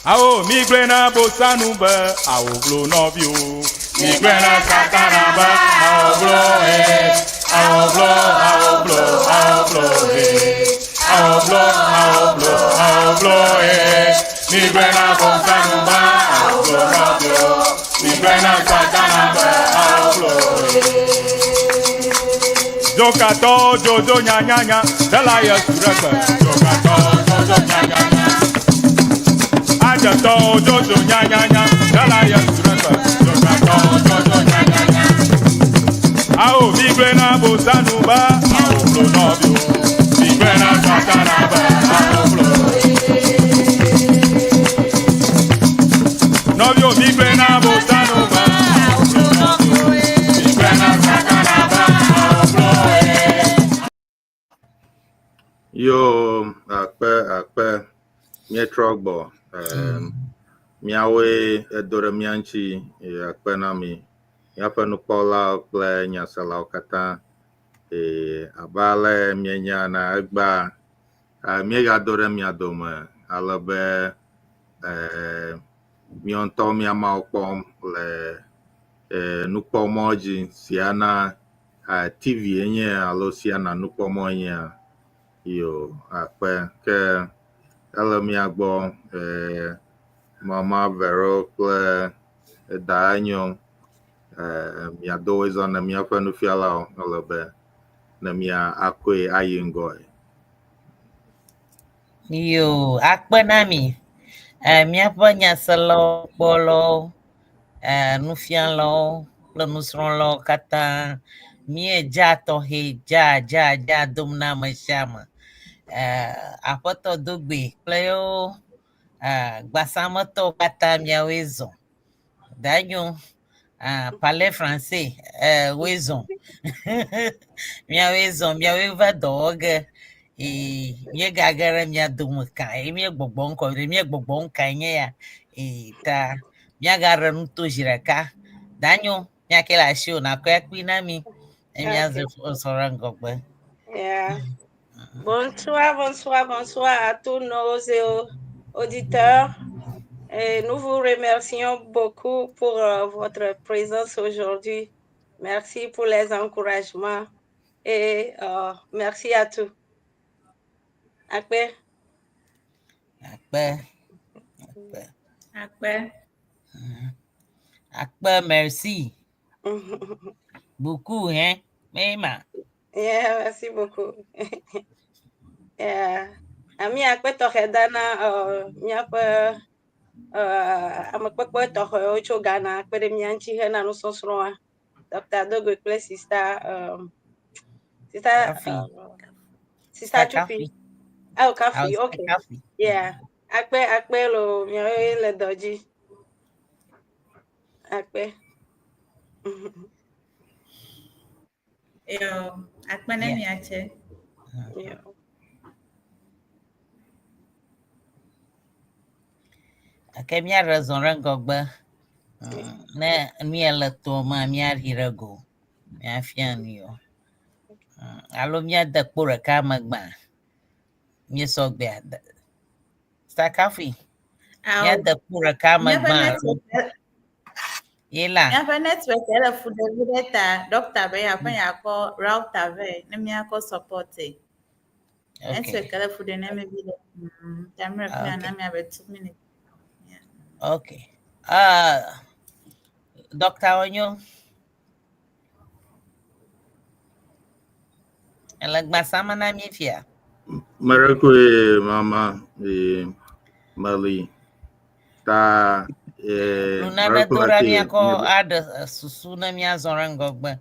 Awo mi gblɔe na bosanu be awo vlo nɔviwo. Mi gblɔe na satana be awo vlo he. Awo vlo, awo vlo, awo vlo he. Awo vlo, awo vlo, awo vlo he. Mi gblɔe na bosanu be awo vlo nɔviwo. Mi gblɔe na satana be awo vlo he. Dzokatɔ dzodzo nyanyanya, ɖela Yesu ɖe gbe. Dzokatɔ dzodzo nyanyanya. Adzetɔ dzodzo nyanyanya, ɖela Yesu ɖe gbe. Dzokatɔ dzodzo nyanyanya. Awo mi gblɔe na bosanu be awo vlo nɔviwo. Mi gblɔe na satana be awo vlo. Nɔviwo mi gblɔe na bosanu be awo vlo nɔviwo. Mi gblɔe na satana be awo vlo. Yo akpe akpe míetrɔ gbɔ em, míawoe edo ɖe mía ŋuti eye akpe na mi míaƒe nukpɔlawo kple nyaselawo katã. Eye abe ale míenya ene egbea eh, míegado ɖe mia dome ale be eh, míawo ŋutɔ mía Mawu kpɔm le eh, nukpɔmɔ dzi si ana eh, TV enye alo si ana nukpɔmɔ enyea. Yo akpe ke ele mía gbɔ eh, Mama Vero kple Daenyo eh, miado wòezɔ ne míaƒe nufialawo ele be ne mía akɔe ayi ŋgɔe. Yo, akpe na mi. Eh, míaƒe nyaselawo, kpɔlawo, eh, nufialawo kple nusrɔ̃lawo katã míedza tɔxɛ dza dza dza dom na ame sia ame. Eh, Aƒetɔ Dogbe kple yewo eh, gbasametɔwo katã miawoe zɔ. Danyo, ah, parler français, eh, woe zɔ. miawoe zɔ, miawoe va dɔ wɔ ge. Ee, míegage ɖe mia dome kã eye míegbɔgbɔm kɔ ɖe míegbɔgbɔm kae nye ya. Ee, ta míagaɖe nu to zi ɖeka. Danyo, míake le asiwò nàkɔe akpui na mí ne míazɔ zɔ ɖe ŋgɔgbe. Yeah. Bonsoir, bonsoir, bonsoir à tous nos auditeurs. Et nous vous remercions beaucoup pour votre présence aujourd'hui. Merci pour les encouragements et merci à tous. Akpe. Akpe. Akpe. Akpe. Akpe, merci. Beaucoup, hein? Mema. Yeah, merci beaucoup. Yeah. Ami akpe tɔxɛ dana míaƒe amekpekpe tɔxɛwo tso Ghana kpe ɖe mía ŋuti hena nusɔsrɔ̃a. Dr. Dogo kple Sister Sister Kafi. Sister Chupi. Oh, Kafi, okay. Kafi. Yeah. Akpe akpe lo miawoe le dɔ dzi. Akpe. Yo, akpe ne miatse. Yeah. Ke míaɖe zɔ ɖe ŋgɔgbe. Ne nu le toa mea, míaɖi ɖe go. Míafia nu yewo. Alo míade kpo ɖeka me gbã. Míesɔ gbea. Sister Kafi, míade kpo ɖeka me Míaƒe gbã. network Ye la. míaƒe network ele fu ɖe vi ɖe ta doctor be yeaƒe yeakɔ router vɛ ne míakɔ support e. Network ele fu ɖe ne mi vi ɖe. Ta mi le fi na miabe 2 minutes. Yeah. Okay. Dr. Onyo. Ele gbasama na mi fia. Merekwe mama e Mali ta e Nuna ɖe do ɖa míakɔ aɖe susu ne míazɔ ɖe ŋgɔgbe.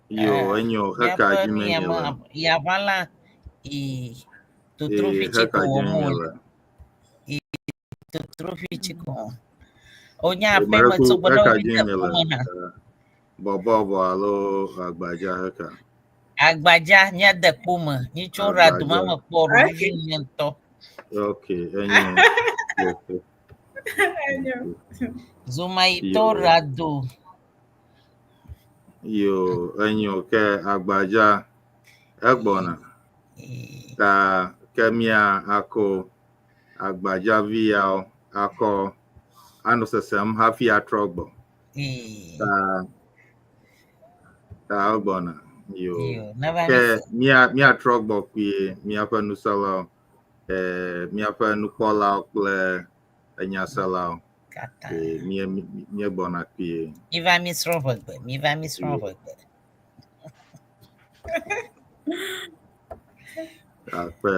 Yo enyo heka Míaƒe dzi me nuyame le. yaʋala yi totrofi E tsi heka ko dzi wɔm me wole. le. Totrofi tsi ko wɔm. Wonya E aƒe me merekwe tso gbe ɖe heka wo dzi de me le. ƒome hã. Bɔbɔbɔ alo agbadza heka. Agbadza míade kpo me. Nyitso ɖe adome Agbadza. me kpɔ ɖo vivi nye ŋutɔ. Okay, enyo. Okay. Enyo. Zomayitɔ Yo. ɖe ado. Yo, enyo ke agbadza egbɔna. Ee, Ta ke mía ako agbadza vi yawo akɔ anɔ sesem hafi atrɔ gbɔ. Ta ta egbɔna. Yo. Ke mía míatrɔ gbɔ kpuie míaƒe nuselawo, eh, míaƒe nukpɔlawo kple enyaselawo. Katã. Eh, mía míegbɔna kpuie. Miva mi srɔ̃ ʋegbe, miva mi srɔ̃ ʋegbe. Akpe.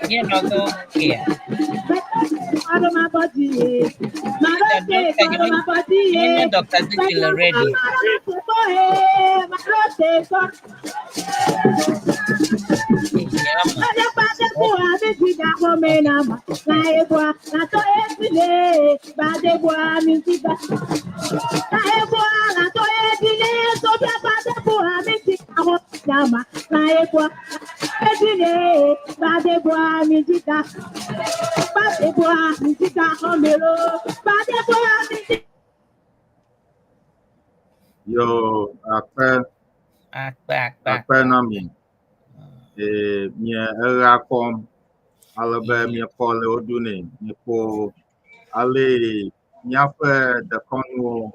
Míenɔ to kea. Míenye Dr. Diki le ready. Yo, akpe, Akpe, akpe, akpe na mi. E, mie eɣea kɔm ale be miekɔ le wo ɖu nɛ. Miekpo ale míaƒe dekɔnuwo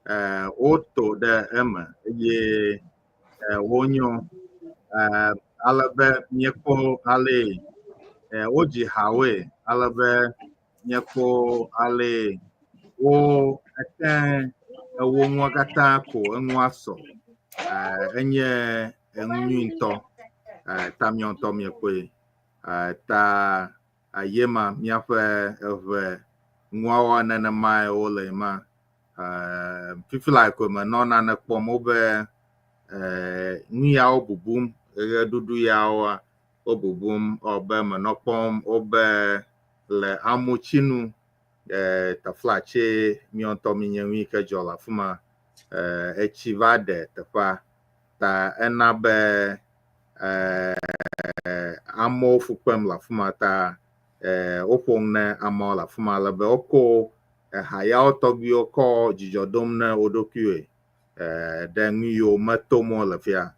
e, woto ɖe eme eye e, wonyo. E, ale be miekpo ale e, wodzi hawoe ale be miekpo ale wo ete ewo nua katã ko enua sɔ. E, enye enu nyui ŋutɔ. E, ta miɔ ŋutɔ miekpɔe. E, ta yema míaƒe eʋe nuawo nenemae wole ma. E, fifi la ko menɔ nane kpɔm wobe e, nu yawo bubum, ɣeɖuɖu yawoa wo bubum be menɔ kpɔm wobe le amutsinu e, taflatse miɔ ŋutɔ minye nu yi ke dzɔ le afi ma. E, etsi va ɖe teƒea ta ena be e, amewo fu kpem le afi ma ta e, woƒo nu ne amewo le afi ma ale be woko eha yawo tɔgbiwo kɔ dzidzɔ dom ne wo ɖokuiwoe e, ɖe nu yiwo metom wole fia.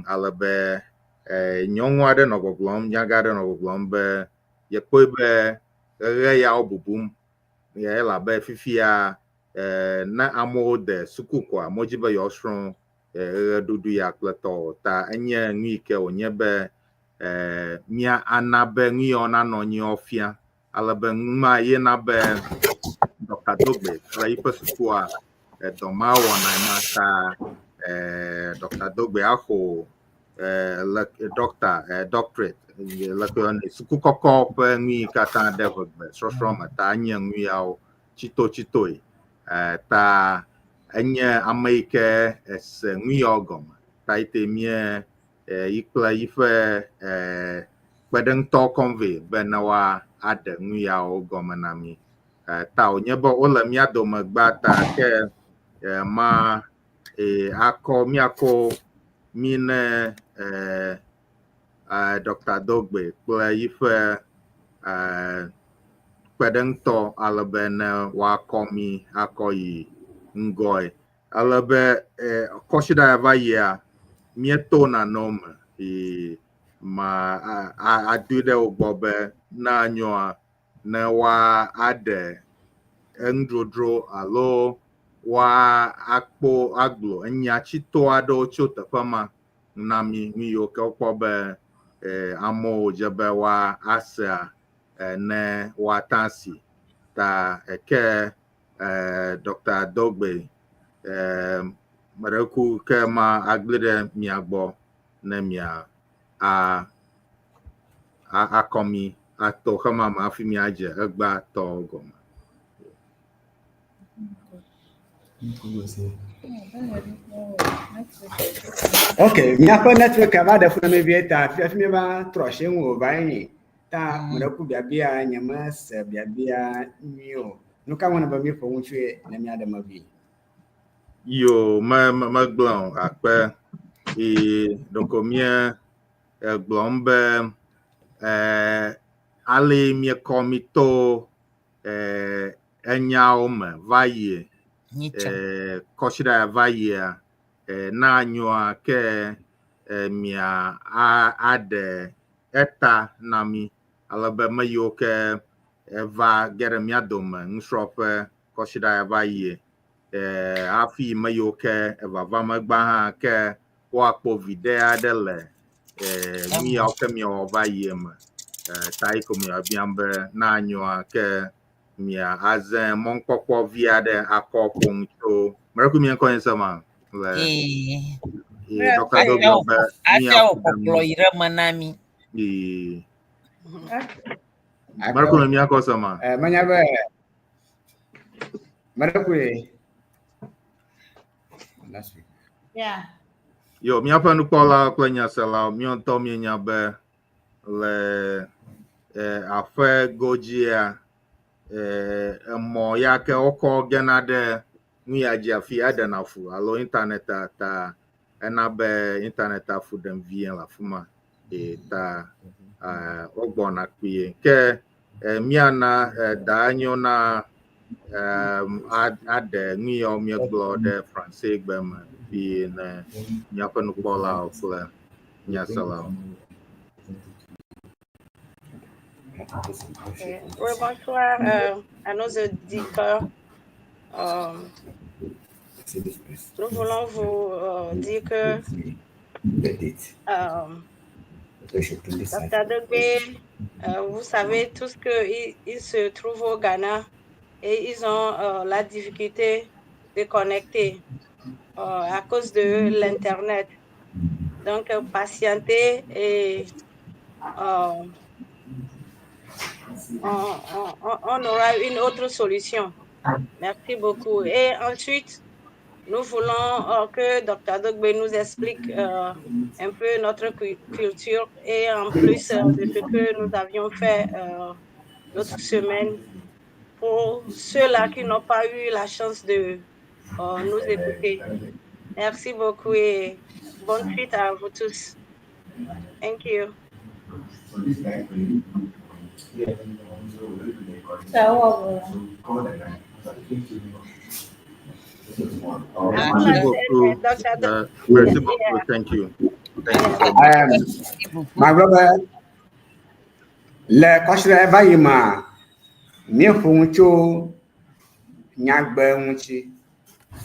Ale be e, nyɔnu aɖe nɔ gbɔgblɔm, nyagã aɖe nɔ gbɔgblɔm be yekpɔe be ɣeɣe yawo bubum elabe fifia e, ne amewo de suku koa, wodzi be yewoasrɔ̃ ɣeɖuɖu ya kple tɔwo ta enye nu yi ke wònye be e, mía ana be nu yawo nanɔ anyi fia ale be nu ma ye na be Dr. Dogbe kple yiƒe sukua edɔ ma wɔna ma ta e, Dr. Dogbe axɔ e, le doctor e, doctorate le ke woyɔnɛ suku kɔkɔ ƒe nu yi katã ɖe ʋegbe sɔsrɔ̃ me ta enye nu yawo tsitotsitoe e, ta enye ame yi ke ese nu yawo gɔme ta yi te mie e, yi kple yiƒe e, kpeɖeŋutɔ kɔm vɛ be ne woa aɖe nu yawo gɔme na mí. E, ta wònye be wole mía dome gbã ta ke e, ma e, akɔ míakɔ mí ne e, e, Dr. Dogbe kple yiƒe e, kpeɖeŋutɔ ale be ne woakɔ mí akɔ yi ŋgɔe. Ale be e, kɔsiɖa ya va yia, míeto nanewo me yi ma adoe ɖe wo gbɔ be ne anyoa, ne woa aɖe eŋudrodro alo woa akpo agblɔ enya tsito aɖewo tso teƒe ma na mí nu yiwo ke wokpɔ be e, amewo dze be woa asea e, ne woata asi. Ta eke e, Dr. Dogbe e, meɖe ku ke ma agblẽ ɖe mia gbɔ ne mia a a akɔ mi ato xema me hafi miadze egbea tɔwo gɔme. Ok, míaƒe network va ɖe fu na mi vie ta hafi míeva trɔ asi ŋu wòva yi. Ta meɖe ku biabia nye mese biabia nyuie o. Nu ka ŋu be míeƒo nu tsoe ne míaɖe me vi? Yo, me me megblɔ o, akpe. Yi ɖeko mie egblɔm be e, ale miekɔ mi to e, enyawo me va yi Nyitsɔ. e, kɔsiɖa ya va yia e, na nyoa ke e, mia a, aɖe eta na mi ale be me yiwo ke eva ge ɖe mía dome nusrɔ̃ƒe kɔsiɖa ya va yie. Eh, hafi me yiwo ke evava megba hã ke woakpɔ viɖe aɖe le eh, nu yawo ke miawɔ va yie me. Eh, ta yi ko miabiam be na anyoa ke mia aze mɔnukpɔkpɔ vi aɖe akɔ ƒo nu tso meɖe mia ŋkɔ nye se ma le Ee. ye Dr. Do gblɔ be Afia wò míaku ɖe kpɔkplɔ yi ɖe me na mi. Ee. Meɖe ku mia ŋkɔ se ma. Eh, menya be meɖe koe. Last week. Yeah. Yo, míaƒe nukpɔlawo kple nyaselawo, míawo ŋutɔ míenya be le eh, aƒe godzia, eh, emɔ ya ke wokɔ gena ɖe nu ya dzi afi eɖena fu alo internet ta ena be internet fu ɖem vie le afi ma. E, ta eh, wogbɔna kpuie. Ke eh, míana eh, da nyo na um, aɖe nu yawo míegblɔ ɖe Fransegbe me vie ne míaƒe nukpɔlawo kple nyaselawo. Ok. Oui, bonsoir à nos auditeurs. Nous voulons vous dire que Dr. Dogbe, vous savez tous qu'ils il se trouvent au Ghana et ils ont la difficulté de connecter à cause de l'Internet. Donc, patientez et on aura une autre solution. Merci beaucoup. Et ensuite, nous voulons que Dr. Dogbe nous explique un peu notre culture et en plus de ce que nous avions fait l'autre semaine pour ceux-là qui n'ont pas eu la chance de nous écouter. Merci beaucoup et bonne suite à vous tous. Thank you. Ça va. Merci beaucoup. Dr. Merci beaucoup. Thank you. Thank you so much. Magblɔ be le kɔsiɖa va yi ma, míeƒo nu tso nyagbe ŋuti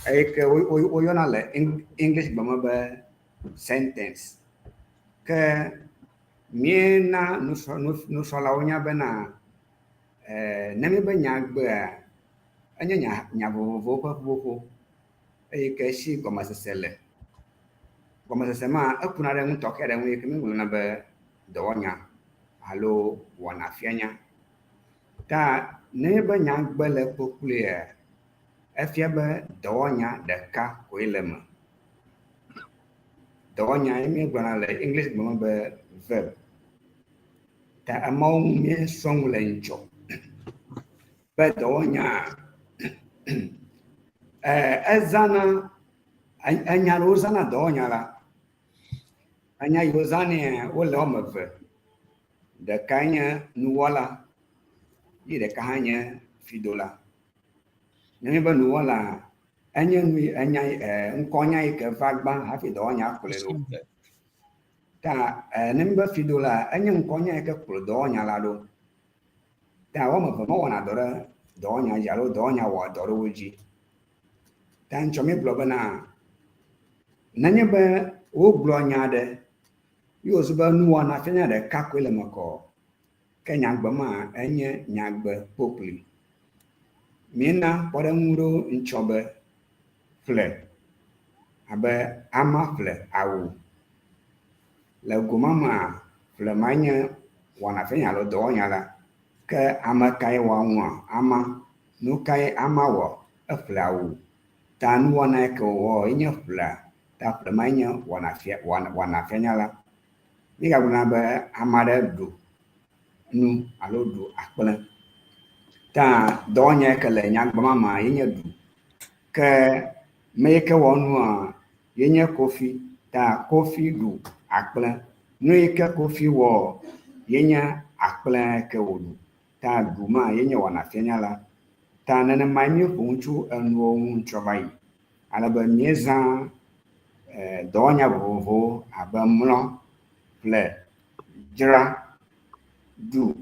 eye ke woyɔna le English gbe me be sentence. Ke míena nusrɔ̃lawo nya bena ne míebe nyagbea enye nya vovovowo ƒe ƒuƒoƒo eye ke si gɔmesese le. Gɔmesese ma ekuna ɖe nu tɔxɛ ɖe ŋu yi ke míegblɔna be dɔwɔnya alo wɔnafianya. Ta ne be nyagbe le kpokploea, efia be dɔwɔnya ɖeka koe le eme. Dɔwɔnya ye míegblɔna le English gbe me be verb. Ta amewo ŋu míesrɔ̃ nu le ŋutsɔ be dɔwɔnya ezãna enya ɖewo zãna dɔwɔnya la. Enya yi wozãnɛ wole woame eve. Ɖeka nye nuwɔla ye ɖeka hã nye fidola. Ne míebe nuwɔla enye nu yi enya ŋkɔnya yi ke va gbã hafi dɔwɔnya kplɔe ɖo. Ta ne míebe fidola enye ŋkɔnya yi ke kplɔ dɔwɔnya la ɖo. Ta woame eve mewɔna dɔ ɖe dɔwɔnya dzi alo dɔwɔnya wɔa dɔ ɖe wo dzi. Ta ŋutsɔ míegblɔ bena nenye be wogblɔ nya aɖe ye wòzu be nuwɔna fianya ɖeka koe le eme kɔ, ke nyagbe ma enye nyagbe kpokploe. Míena kpɔɖeŋu ɖewo ŋutsɔ be ƒle abe ama ƒle awu. Le goma mea, ƒle ma nye wɔnafianya alo dɔwɔnya la. Ke ame kae wɔ nua? Ama. Nu kae ama wɔ? Eƒle awu. Ta nuwɔna yi ke wòwɔ ye nye ƒlea. Ta ƒle ma nye wɔnafianya la. Míegagblɔna be ame aɖe ɖu nu alo ɖu akple. Ta dɔwɔnya yi ke le nyagbe ma mea ye nye ɖu. Ke me yi ke wɔ nua ye nye Kofi. Ta Kofi ɖu akple. Nu yi ke Kofi wɔ ye nye akple ke wòɖu. Ta ɖu ma ye nye wɔnafianya la. Ta nenemae míeƒo nu tso enuwo ŋu ŋutsɔ va yi. Ale be míezã dɔwɔnya vovovowo abe mlɔ, ƒle, dzra, ɖu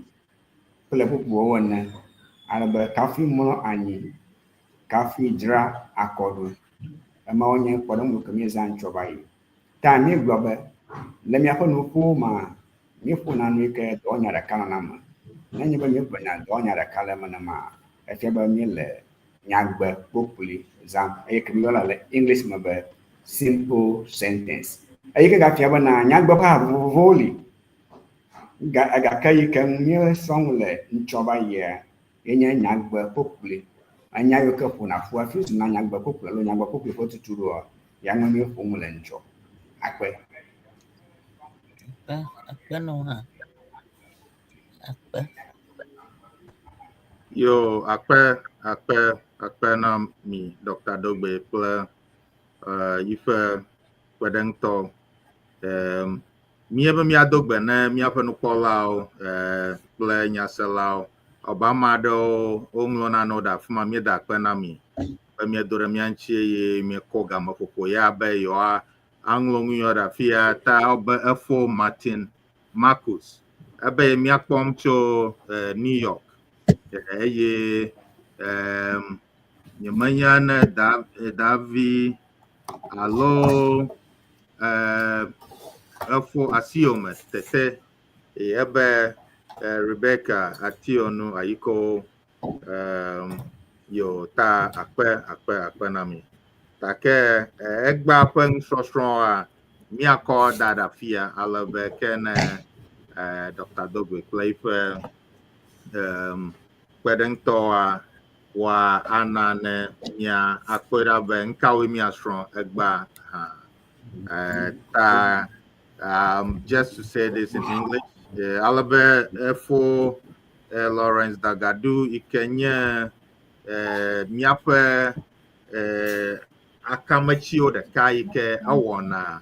kple bubuawo ene. Ale be kafi mlɔ anyi. Kafi dzra akɔɖu. Emawo nye kpɔɖeŋu ke míezã ŋtsɔ va yi. Ta míegblɔ be le míaƒe nuƒowo mea, míeƒona nu yi ke dɔwɔnya ɖeka nɔna eme. Nenye be míegblɔ nya dɔwɔnya ɖeka le eme nema, efia be míele nyagbe kpokploe zãm eye ke míeyɔna le English me be simple sentence. Eyi ke gafia bena nyagbe ƒe ha vovovowo li. Gake yi ke ŋu míesrɔ̃ nu le ŋtsɔ va yia, ye nye nyagbe kpokploe. Enya yiwo ke ƒona ƒu hafi zuna nyagbe kpokploe alo nyagbe kpokploe ƒe tutuɖoa, ya ŋue míeƒo nu le ŋtsɔ. Akpe. Akpe, akpe na wò hã. Akpe. Yo, akpe, akpe, akpe na mi Dr. Dogbe kple yiƒe kpeɖeŋutɔ. Míebe míado gbe ne míaƒe nukpɔlawo kple nyaselawo. Abe ame aɖewo woŋlɔ nanewo ɖe afi ma, míeda akpe na mi be míedo ɖe mía ŋuti eye míekɔ gameƒoƒo ya be yewoa aŋlɔ nu yawo ɖe afi ya ta be efo Martin Marcus ebe míakpɔm tso New York eye nyemenya ne Davi alo efo Asiome tete ebe Rebecca Ationu Ayiko yo ta akpe akpe akpe na mi. Gake egbea ƒe nusɔsrɔ̃a míakɔ da ɖe afia ale be ke ne Dr. Dogbe kple eƒe kpeɖeŋutɔwoa woa ana ne mía akpɔe ɖa be nukawoe míasrɔ̃ egbea hã. Ta just to say this in English, ale be efo Lawrence Dagadu yi ke nye míaƒe akametsiwo ɖeka yi ke ewɔna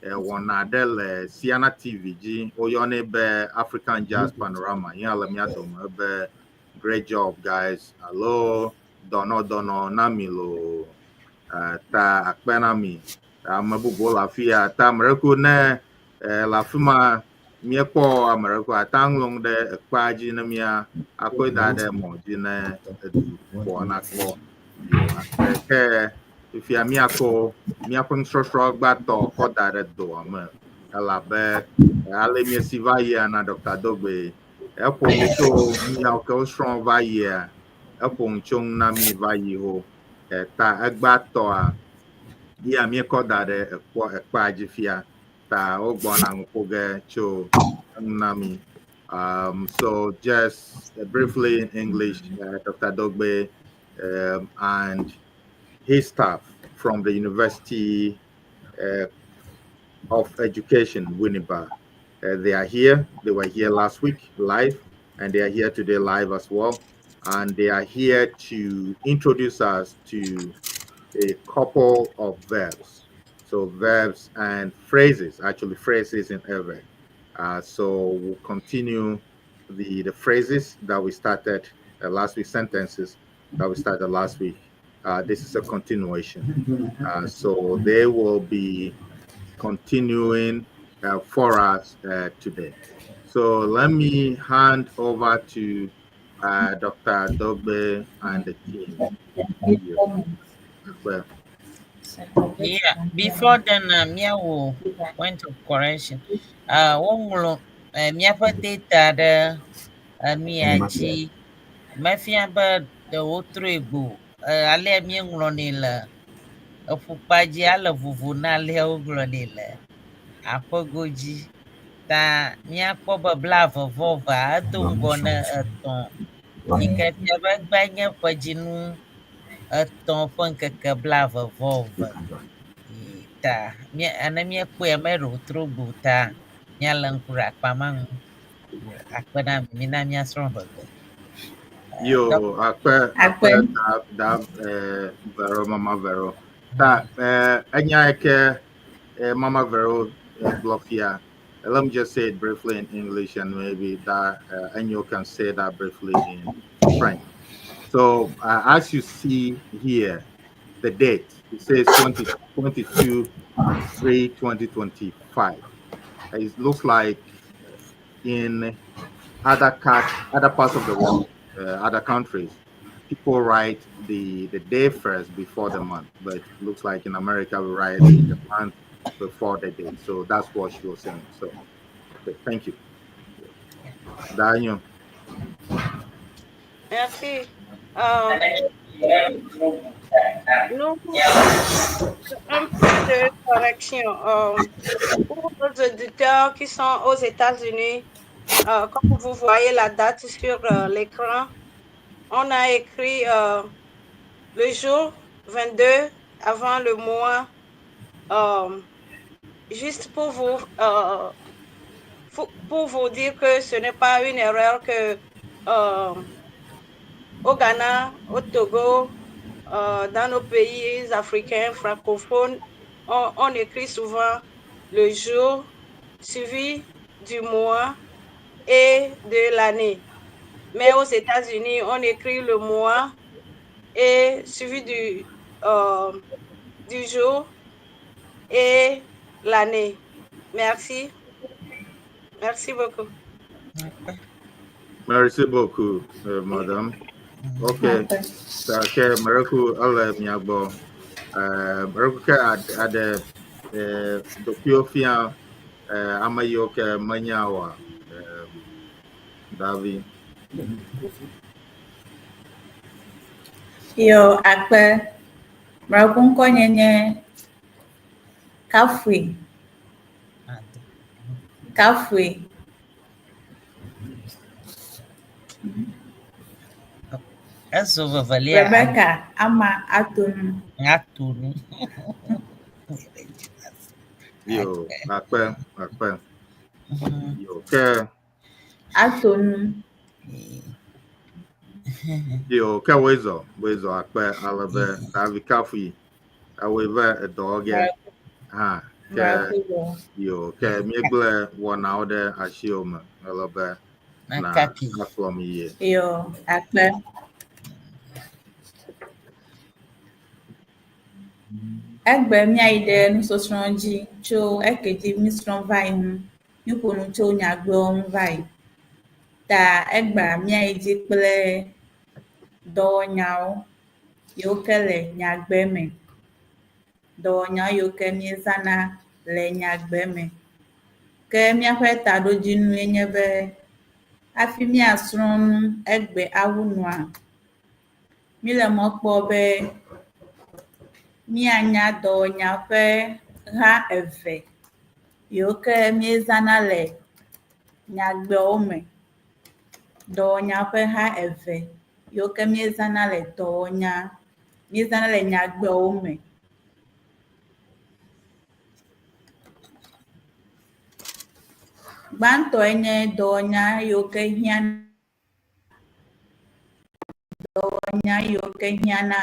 wɔna ɖe le Siana TV dzi. Woyɔnɛ be African Jazz Panorama. Yea le mía dome be great job guys alo dɔnɔ dɔnɔ na mi loo. Ta akpe na mi. Ame bubuwo le afi ya. Ta ame ɖe ko ne le afi ma míekpɔ ame ɖe ko ate ŋlɔ nu ɖe ekpea dzi ne mía akɔe da ɖe mɔ dzi ne edu ƒoa nakpɔ. Ke fifia míakɔ míaƒe nusɔsrɔ̃ gbãtɔ kɔ da ɖe doa me elabe ale míesi va yia na Dr. Dogbe eƒo nu tso nuyawo ke wosrɔ̃ va yia eƒo nu tso nu na mí va yi ho. Ta egbãtɔa ya míekɔ da ɖe ekpɔ ekpea dzi fia ta wogbɔna nu ƒo ge tso enu na mí. So just briefly in English, Dr. Dogbe and his staff from the University of Education, Winneba. They are here. They were here last week live, and they are here today live as well. And they are here to introduce us to a couple of verbs. So verbs and phrases, actually phrases in Ewe. So we'll continue the phrases that we started last week, sentences that we started last week. This is a continuation. So they will be continuing for us today. So let me hand over to Dr. Dogbe and the team. Well, Yeah, before then, míawo point of correction. Woŋlɔ míaƒe data ɖe enu ya dzi. Mefia be ɖe wotrɔe gbo. Alea míeŋlɔnɛ le eƒukpa dzi ale vovo na alea wogblɔnɛ le aƒegodzi. Ta míakpɔ be 22 evea edo ŋgɔ ne 3. Yi ke fia be egbea nye ƒedzinu 3 ƒe ŋkeke 22. Ta ne míekpɔe me ɖe wòtrɔ gbo ta míalé ŋku ɖe akpa ma ŋu. Akpe na mi, mina míasrɔ̃ ʋegbe. Yo, akpe, akpe, Akpe. Da, da, Vero, Mama Vero. Ta, enya eke, Mama Vero, gblɔ fia. Let me just say it briefly in English and maybe that Enyo can say that briefly in French. So as you see here, the date, it says 2022 3 2025. It looks like in other parts of the world, other countries, people write the the day first before the month, but it looks like in America we write the month before the day. So that's what she was saying. So, okay, thank you. Daniel. Merci. Nous, un peu de correction. Pour nos auditeurs qui sont aux États-Unis, comme vous voyez la date sur l'écran, on a écrit le jour 22 avant le mois, juste pour vous dire que ce n'est pas une erreur que au Ghana, au Togo, dans nos pays africains francophones, on écrit souvent le jour suivi du mois et de l'année. Mais aux États-Unis, on écrit le mois et suivi du jour et l'année. Merci. Merci beaucoup. Merci beaucoup, madame. Ok. Ke mereku ele mia gbɔ. Mereku ke aɖe ɖokuiwo fia ame yiwo ke menya oa. Davi. Yo, akpe. Mereku ŋkɔnye nye Kafui. Kafui. Ezo vevelia. Rebecca Ama Atonu. Atonu. Yo, akpe, akpe. Yo, ke. Atonu. Yo, ke woezɔ, woezɔ akpe ale be Davi Kafui. Ewoe ve edɔ ge. Hã. Ke yo, ke míegblẽ wɔnawo ɖe asiwò me ale be na akplɔ mi yie. Yo, akpe. Egbe míayi ɖe nusɔsrɔ̃ dzi tso eke dzi mísrɔ̃ va yi ŋu. Míƒo nu tso nyagbewo ŋu va yi. Ta egbea míayi dzi kple dɔwɔnyawo yiwo ke le nyagbe me. Dɔwɔnya yiwo ke míezãna le nyagbe me. Ke míaƒe taɖodzinue nye be hafi míasrɔ̃ nu egbe awu nua, míle mɔ kpɔm be míanya dɔwɔnya ƒe ha eve yiwo ke míezãna le nyagbewo me. Dɔwɔnya ƒe ha eve yiwo ke míezãna le dɔwɔnya, míezãna le nyagbewo me. Gbãtɔe nye dɔwɔnya yiwo ke hiã dɔwɔnya yiwo ke hiãna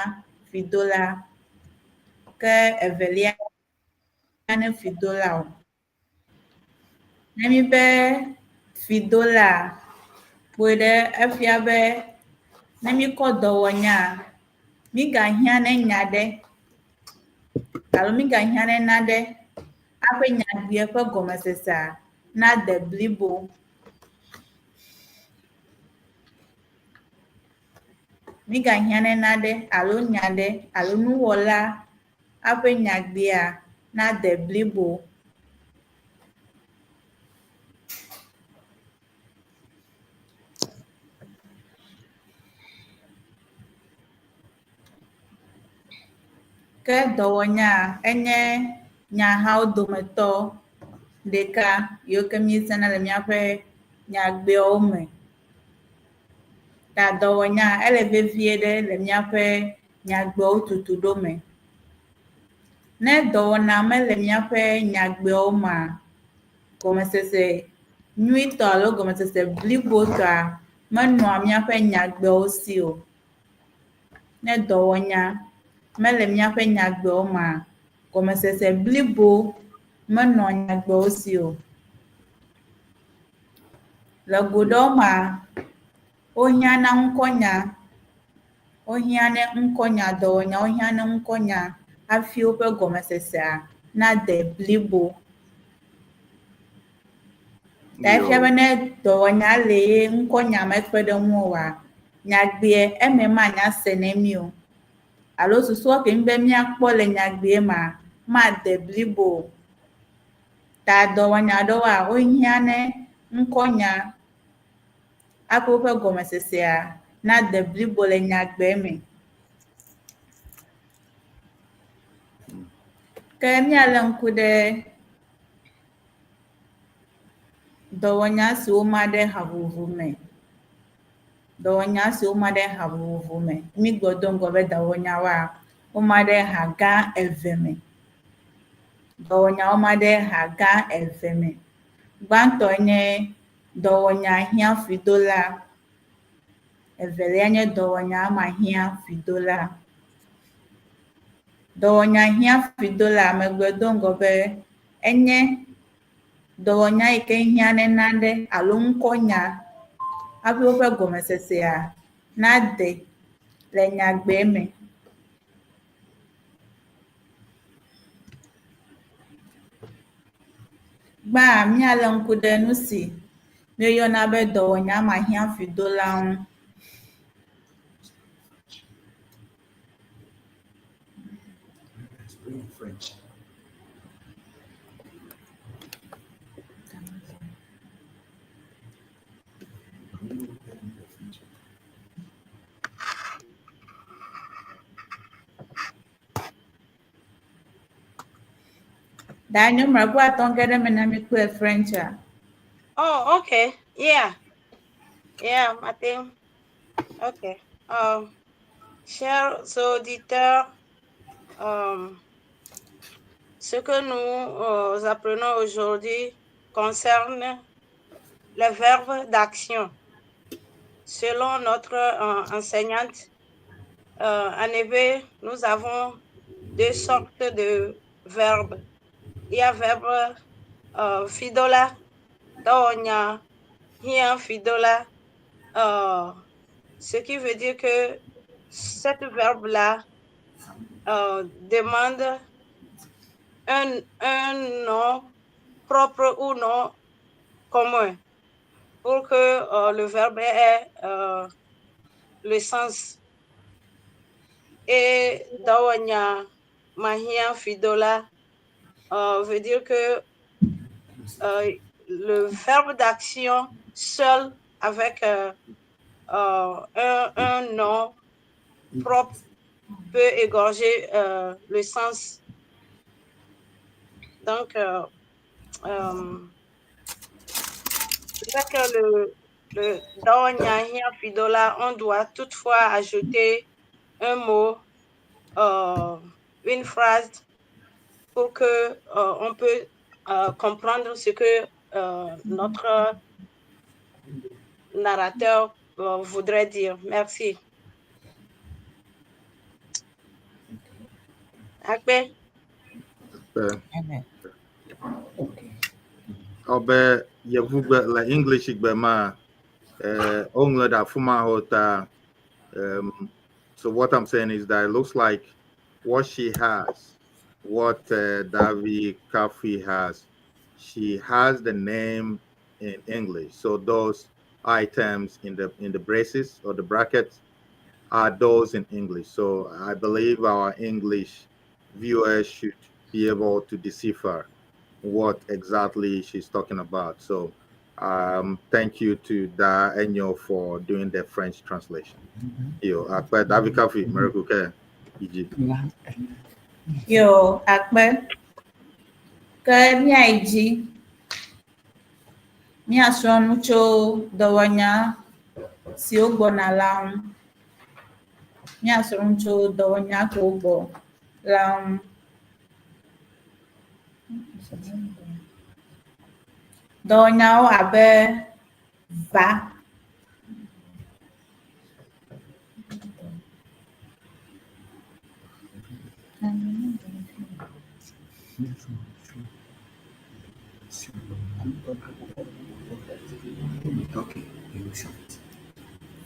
fidola. Ke evelia ne fidola o. Ne mi be fidola kpoe ɖe efia be ne míkɔ dɔwɔnya, mígahiã ne nya ɖe alo mígahiã ne naɖe aƒe nyagbea ƒe gɔmesesea nade blibo. Mígahiã ne naɖe alo nya ɖe alo nuwɔla aƒe nyagbea nade blibo. Ke dɔwɔnya enye nyahawo dometɔ ɖeka yiwo ke míezãna le míaƒe nyagbewo me. Ta dɔwɔnya ele vevie ɖe le míaƒe nyagbewo tutuɖo me. Ne dɔwɔna mele míaƒe nyagbewo mea, gɔmesese nyuitɔ alo gɔmesese blibotɔa menɔa míaƒe nyagbewo si o. Ne dɔwɔnya mele míaƒe nyagbewo mea, gɔmesese blibo menɔa nyagbewo si o. Le go ɖewo mea, wohiãna ŋkɔnya, wohiã ne ŋkɔnya, dɔwɔnya wohiã ne ŋkɔnya hafi woƒe gɔmesesea nade blibo. Ta efia be ne dɔwɔnya le ye ŋkɔnya mekpe ɖe ŋu oa, nyagbeɛ eme manya se ne mí o. Alo susua ke mí be míakpɔ le nyagbeɛ mea, made blibo o. Ta dɔwɔnya ɖewoa, wohiã ne ŋkɔnya hafi woƒe gɔmesesea nade blibo le nyagbe me. Ke míalé ŋku ɖe dɔwɔnya siwo ma ɖe ha vovovo me. Dɔwɔnya siwo ma ɖe ha vovovo me. Mígblɔ do ŋgɔ be dɔwɔnyawoa, woma ɖe ha gã eve me. Dɔwɔnyawo ma ɖe ha gã eve me. Gbãtɔe nye dɔwɔnya hiãfuidola. Evelia nye dɔwɔnya mahiãfuidola. Dɔwɔnya hiãfuidola megblɔe do ŋgɔ be enye dɔwɔnya yi ke hiã ne nane alo ŋkɔnya hafi woƒe gɔmesesea nade le nyagbe me. Gbã, míalé ŋku ɖe nu si míeyɔna be dɔwɔnya mahiãfuidola ŋu. Daniel mrakua tonke ɖe me na mi kple French-a. Oh, okay. Yeah. Yeah, I think. Okay. Chers auditeurs, ce que nous apprenons aujourd'hui concerne les verbes d'action. Selon notre enseignante, en éwé, nous avons deux sortes de verbes. Il y a verbe fidola, dɔwɔnya, hiã fidola, ce qui veut dire que cette verbe-là demande un nom propre ou nom commun pour que le verbe ait le sens. Et dɔwɔnya mahiã fidola veut dire que le verbe d'action seul avec un nom propre peut égorger le sens. Donc, c'est que le dɔwɔnya hiã fidola, on doit toutefois ajouter un mot, une phrase pour que on peut comprendre ce que notre narrateur voudrait dire. Merci. Akpe. Akpe. Ɔbe yevugbe le English gbe ma, woŋlɔ ɖe afi ma ho ta. So what I'm saying is that it looks like what she has, what Davi Kafi has, she has the name in English. So those items in the braces or the brackets are those in English. So I believe our English viewers should be able to decipher what exactly she's talking about. So thank you to Da Enyo for doing the French translation. Yo, akpe Davi Kafi, Miracle Iji. Yo, akpe. Ke míayi dzi. Míasrɔ̃ nu tso dɔwɔnya siwo gbɔna la ŋu. Míasrɔ̃ nu tso dɔwɔnya kewo gbɔ la ŋu. Dɔwɔnyawo abe va.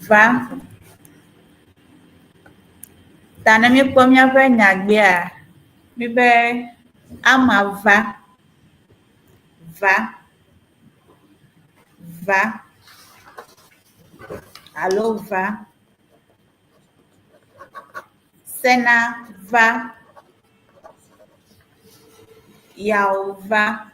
Va. Ta ne míekpɔ míaƒe nyagbea, míbe ama va, va, va alo va. Sena va. Yao va.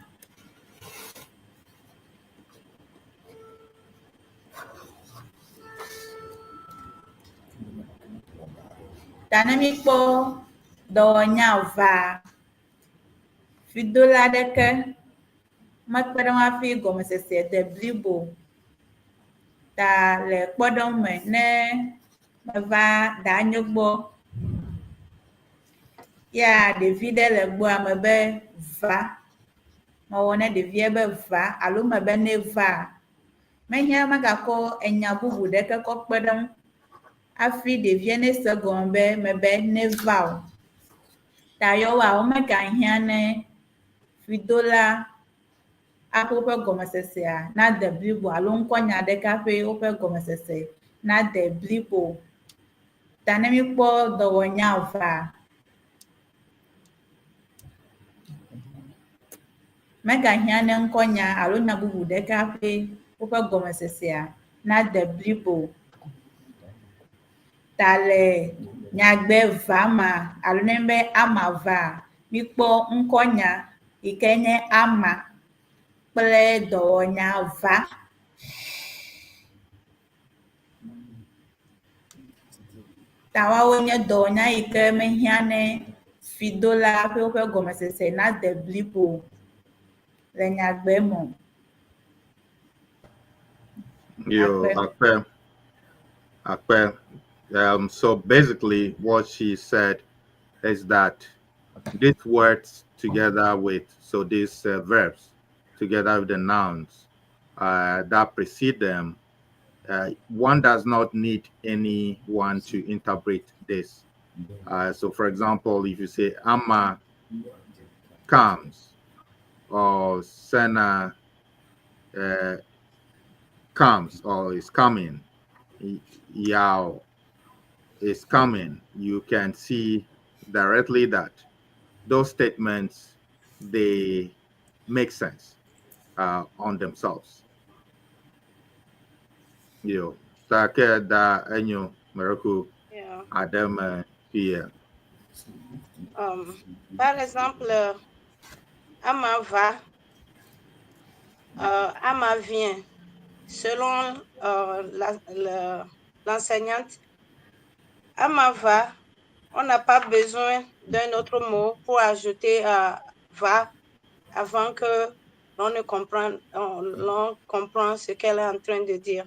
Ta ne míkpɔ dɔwɔnya va, fidola aɖeke mekpe ɖe eŋu hafi gɔmesese de blibo. Ta le kpɔɖeŋu me ne meva danye gbɔ ya ɖevi ɖe le gbɔa mebe va, mewɔ ne ɖevia be va alo mebe neva, mehiã magakɔ enya bubu ɖeke kɔ kpe ɖe eŋu hafi ɖevia nese egɔme be mebe neva o. Ta yewoa, womegahiã ne fidola aƒe woƒe gɔmesesea nade blibo alo ŋkɔnya ɖeka ƒe woƒe gɔmesese nade blibo. Ta ne míkpɔ dɔwɔnya vaa, megahiã ne ŋkɔnya alo nya bubu ɖeka ƒe woƒe gɔmesesea nade blibo. Ta le nyagbe va ma alo ne be ama va, míkpɔ ŋkɔnya yi ke nye ama kple dɔwɔnya va. Ta woawo nye dɔwɔnya yi ke mehiã ne fidola ƒe woƒe gɔmesese nade blibo le nyagbe me o. Yo, Akpe. Akpe, Akpe. So basically, what she said is that these words together with, so these verbs together with the nouns that precede them, one does not need anyone to interpret this. So, for example, if you say Ama comes or Sena comes or is coming, Yao is coming, you can see directly that those statements, they make sense on themselves. Yo, take da enyo mereku Adam here. Par exemple, Ama va, Ama vient. Selon l'enseignante, Ama va, on n'a pas besoin d'un autre mot pour ajouter va avant que l'on ne comprenne, l'on comprend ce qu'elle est en train de dire.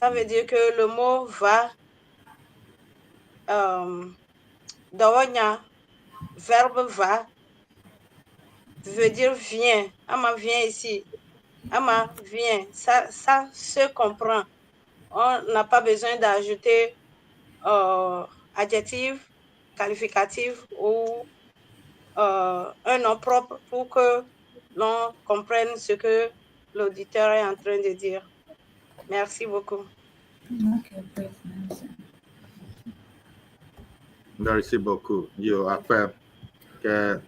Ça veut dire que le mot va, dɔwɔnya, verbe va, veut dire viens. Ama vient ici. Ama vient. Ça se comprend. On n'a pas besoin d'ajouter adjectif, qualificatif ou un nom propre pour que l'on comprenne ce que l'auditeur est en train de dire. Merci beaucoup. Okay, great. Merci. Merci beaucoup. Yo, akpe ke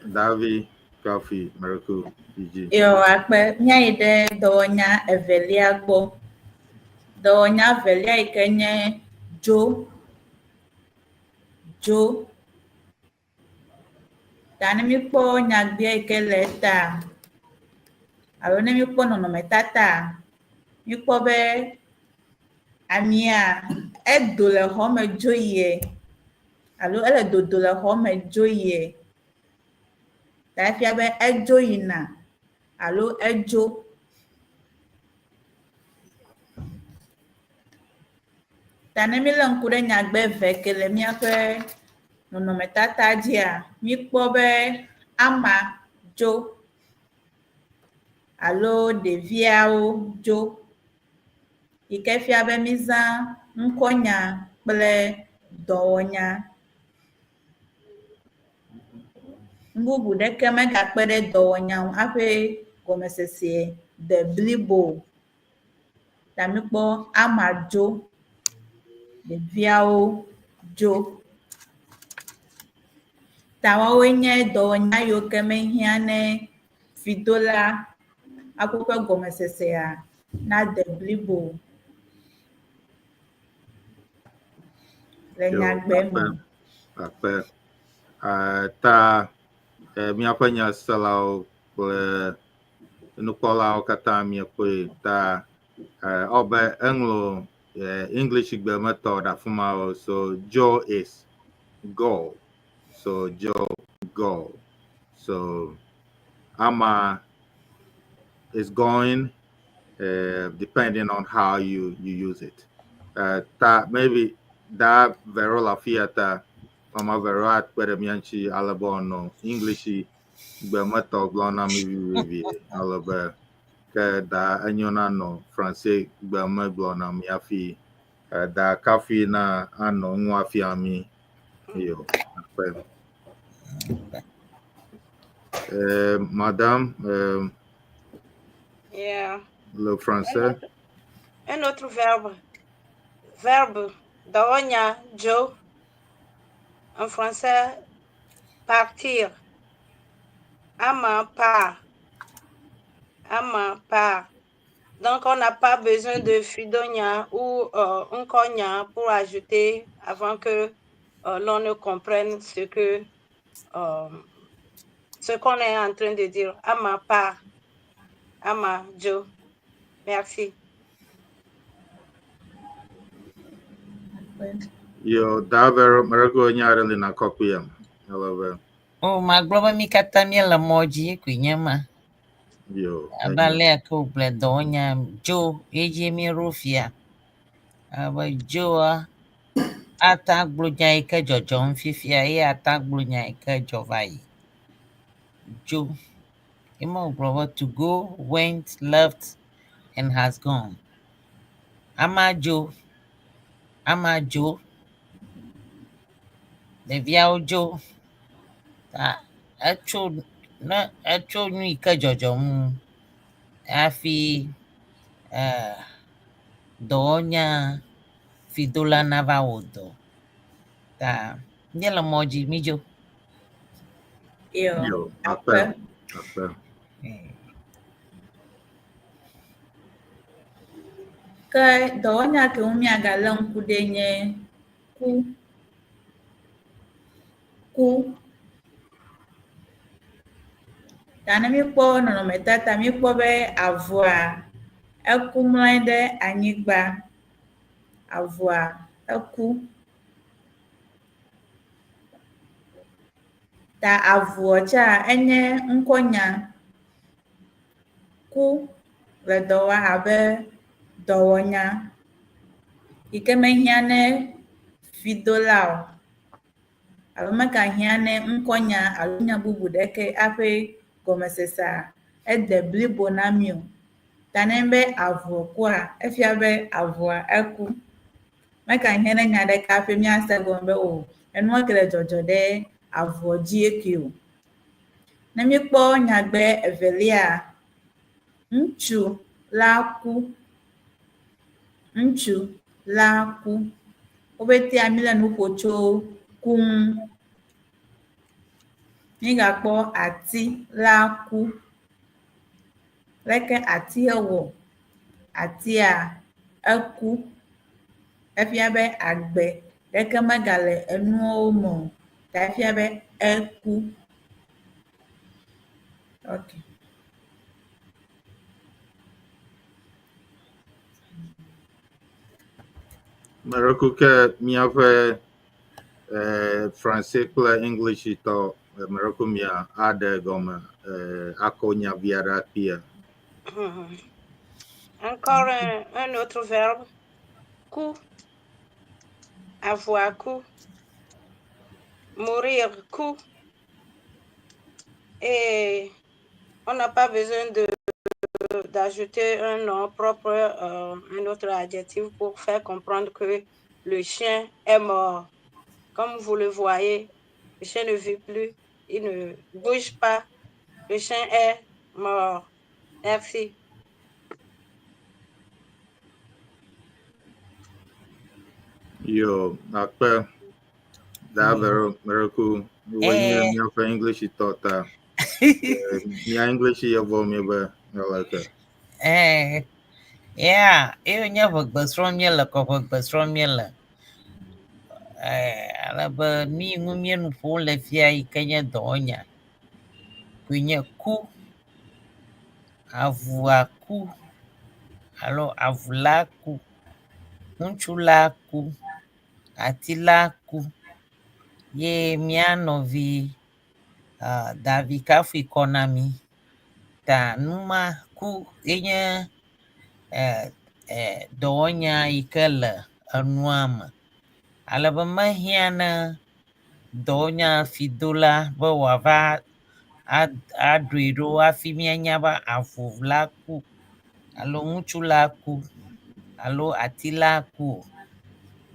Davi Kofi Mereku PG. Yo, akpe míayi ɖe dɔwɔnya evelia gbɔ. Dɔwɔnya evelia yi ke nye dzo. Dzo. Ta ne míkpɔ nyagbea yi ke le eta alo ne míkpɔ nɔnɔmetata, míkpɔ be amea edo le xɔ me dzo yie alo ele dodo le xɔ me dzo yie. Ta efia be edzo yina alo edzo. Ta ne mílé ŋku ɖe nyagbe eve ke le míaƒe nɔnɔmetata dzia, míkpɔ be ama dzo alo ɖeviawo dzo yi ke fia be mízã ŋkɔnya kple dɔwɔnya. Nu bubu ɖeke megakpe ɖe dɔwɔnya ŋu hafi gɔmesese de blibo. Ta míkpɔ ama dzo, ɖeviawo dzo. Ta woawoe nye dɔwɔnya yiwo ke mehiã ne fidola hafi woƒe gɔmesesea nade blibo. Le nyagbe me. Akpe. Ta míaƒe nyaselawo kple nukpɔlawo katã miekpɔe ta ewɔ eŋlɔ English gbe me tɔ ɖe afi ma o. So Joe is go. So Joe go. So Ama is going depending on how you use it. Ta maybe that Verola Fiata Mama Vero akpe ɖe mía ŋuti ale be wòanɔ English gbe me tɔ gblɔm na mí vivivi ale be ke da enyo na nɔ Franse gbe me gblɔ na mí hafi da kafi na anɔ nua fia mí. Yo, akpe. Madame, Yeah. le français. Un autre verbe. Verbe. Dɔwɔnya dzo. En français, partir. Ama part. Ama part. Donc, on n'a pas besoin de fidonya ou nkonya pour ajouter avant que l'on ne comprenne ce qu'on est en train de dire. Ama part. Ama dzo. Merci. Yo, da Vero, mereko nya ɖe li na kɔkpia. Ale be, O, magblɔ be mí katã míele mɔ dzi koe nye ma. Yo, Abe ale yake wògblɔe dɔwɔnya dzo ye dzie míeɖo fia. Abe dzoa ate agblɔ nya yi ke dzɔdzɔm fifia eye ate agblɔ nya yi ke dzɔ va yi. Dzo. Ema wògblɔ be to go, went, left and has gone. Ama dzo. Ama dzo. Ɖeviawo dzo. Ta etso ne etso nu yi ke dzɔdzɔm hafi dɔwɔnya fidola nava wɔ dɔ. Ta míele mɔ dzi mídzo. Yo, Yo, akpe, akpe. Ke dɔwɔnya ke ŋu míagalé ŋku ɖe nye ku. Ku. Ta ne míekpɔ nɔnɔmetata, míekpɔ be avua eku mlɔ anyi ɖe anyigba. Avua eku. Ta avua tsa enye ŋkɔnya. Ku le dɔ wɔm abe dɔwɔnya yi ke mehiã ne fidola o alo megahiã ne ŋkɔnya alo nya bubu ɖeke hafi gɔmesesea ede blibo na mí o. Ta ne be avɔ kua, efia be avɔa eku. Megahiã ne nya ɖeke hafi míase egɔme be o enua ke le dzɔdzɔ ɖe avɔ dzi eke o. Ne míekpɔ nyagbe evelia, ŋutsu la ku. Ŋutsu la ku. Wobetea míle nu ƒo tso ku ŋu. Mígakpɔ ati la ku. Leke atia wɔ? Atia eku. Efia be agbe ɖeke megale enuawo me o. Ta efia be eku. Okay. Mereku ke míaƒe Franse kple English tɔ mereku mia aɖe gɔme akɔ nya vi aɖe akpia. Encore un autre verbe. Ku. Avoir ku. Mourir, ku. Et on n'a pas besoin de d'ajouter un nom propre, un autre adjectif pour faire comprendre que le chien est mort. Comme vous le voyez, le chien ne vit plus, il ne bouge pas. Le chien est mort. Merci. Yo, akpe. Da vero mereku. Wo nye míaƒe English tɔ ta. Mía English yevɔ mi be aleke. Yeah, eye nye ʋegbe srɔ̃m míele kɔ ʋegbe srɔ̃m míele. Eh, ale be nu yi ŋu míenu ƒom le fia yi ke nye dɔwɔnya koe nye ku. Avua ku alo avu la ku, ŋutsu la ku, ati la ku ye mía nɔvi Davi kafui kɔ na mí. Ta nu ma ku ye nye dɔwɔnya yi ke le enua me. Ale be mehiã ne dɔwɔnyafidola be wòava aɖoe ɖo hafi míanya be avu la ku alo ŋutsu la ku alo ati la ku o.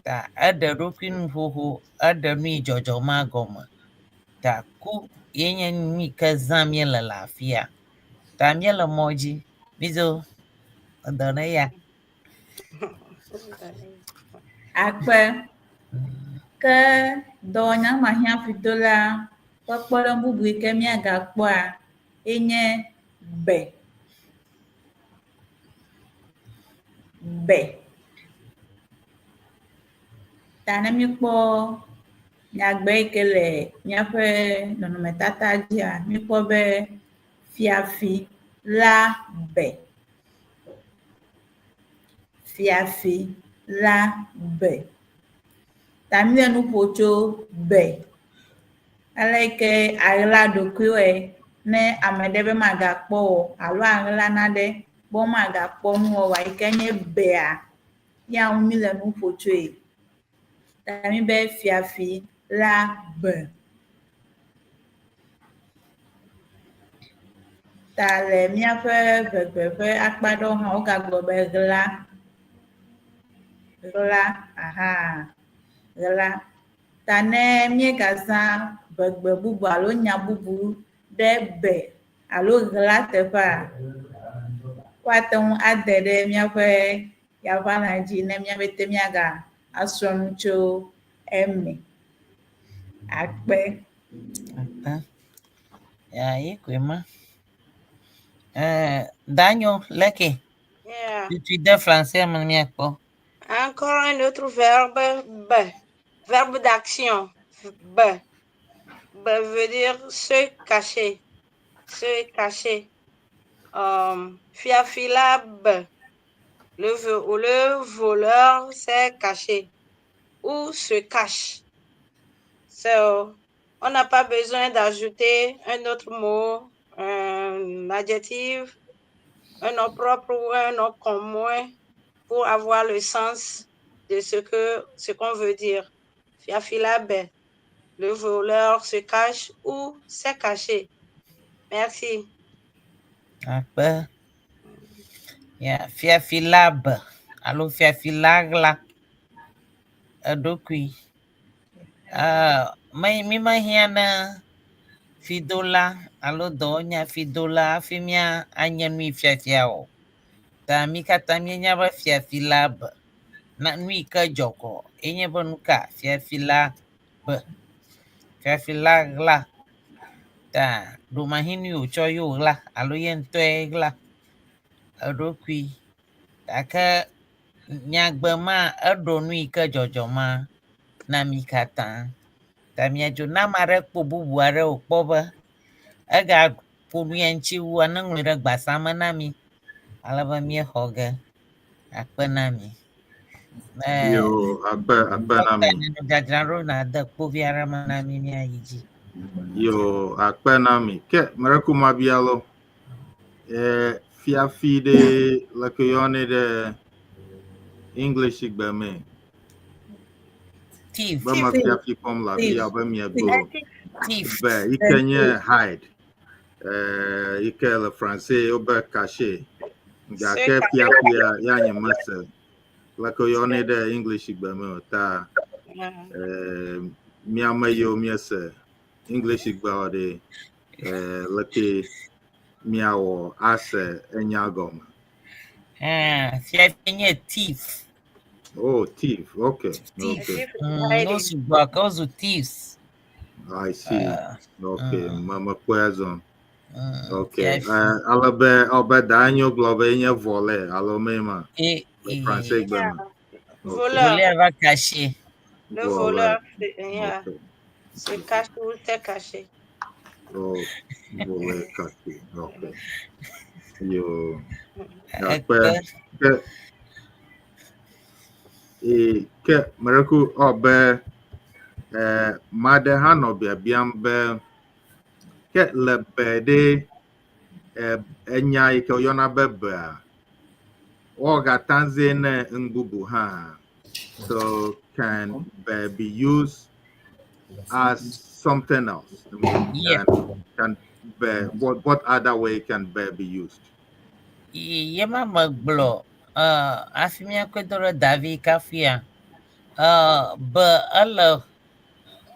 Ta eɖe eɖokui nu xoxo, eɖe nu yi dzɔdzɔ ma gɔme. Ta ku ye nye nu yi ke zãm míele le afia. Ta míele mɔ dzi. Midzo, edɔ ne ya. Akpe. Ke dɔwɔnya mahiãfidola ƒe kpɔɖeŋu bubu yi ke míagakpɔa ye nye be. Be. Ta ne míekpɔ nyagbe yi ke le míaƒe nɔnɔmetata dzia, míekpɔ be fiafi la be. Fiafi la be. Ta míle nu ƒo tso be. Ale yi ke aɣla ɖokuiwòe ne ame ɖe be magakpɔ wò alo aɣla nane be womagakpɔ nuwɔwɔ yi ke nye bea, ya ŋu míle nu ƒo tsoe. Ta míbe fiafi la be. Ta le míaƒe ʋegbe ƒe akpa ɖewo hã wogagblɔ be ɣla. Ɣla aha ɣla. Ta ne míegazã ʋegbe bubu alo nya bubu ɖe be alo ɣla teƒea, woate ŋu ade ɖe míaƒe yaʋalã dzi ne míaƒete míaga asrɔ̃ nu tso eme. Akpe. Akpe. Ya ye koe ma. Danyo, leke. Yeah. Tu de français me míakpɔ. Encore un autre verbe, B. Verbe d'action, B. B veut dire se cacher. Se cacher. Fiafila B. Le, le voleur s'est caché ou se cache. So, on n'a pas besoin d'ajouter un autre mot, un adjectif, un nom propre ou un nom commun pour avoir le sens de ce que ce qu'on veut dire. Fiafila B. Le voleur se cache ou s'est caché. Merci. Akpe. Ya, fiafila be alo fiafila ɣla eɖokui. Me, mi mehiã na fidola alo dɔwɔnya fidola hafi mía anye nu yi fiafia o. Ta mi katã míenya be fiafila be. Na nu yi ke dzɔ kɔ enye be nu ka fiafila be. Fiafila ɣla. Ta ɖomahi nu yi wòtsɔ ye wòɣla alo ye ŋutɔe ɣla eɖokui. Gake nyagbe ma eɖo nu yi ke dzɔdzɔ ma na mí katã. Ta míadzo ne ame aɖe kpɔ bubu aɖe wòkpɔ be egaƒo nu ya ŋuti wua, neŋlɔe ɖe gbasa me na mí ale be míexɔ ge. Akpe na mi. Yo, akpe akpe na mi. Dzadzra ɖo nàde kpovi aɖe me na mí míayi dzi. Yo, akpe na mi. Ke meɖe mabia lo. Fiafi ɖe leke yɔnɛ ɖe English gbe me. Thief. Be me fiafi kpɔm le afi ya be miegblɔ. Thief. Be yi ke nye hide. Yi ke le français wobe caché. Gake fiafia ya nye mese. Leke yɔnɛ ɖe English gbe me o ta míame yiwo míese English gbe ɖe leke míawɔ ase enya gɔme. Fiafi nye thief. Oh, thief. Okay. Thief. Okay. No sugbɔ ke wozu thieves. I see. Okay. Me mekpɔe azɔ. Okay. Fiafi. Ale be ɔbe da nyo gblɔ be enye voleur alo me ma. E, Le français gbe me. Voleur. Voleur va cacher. Le Voleur. Voleur, yeah, Ok. Se cache ou s'est caché. Oh, voleur caché. Ok. Yo. Akpe. Ke e ke mereku ɔbe maɖe hã nɔ biabiam be ke le be ɖe enya yi ke woyɔna be bea woagata zẽ ne nu bubu hã. So can be be used as something else? I mean, Yeah. can be what other way can be be used? Ye ma megblɔ hafi míakɔe do ɖe David kafia be ele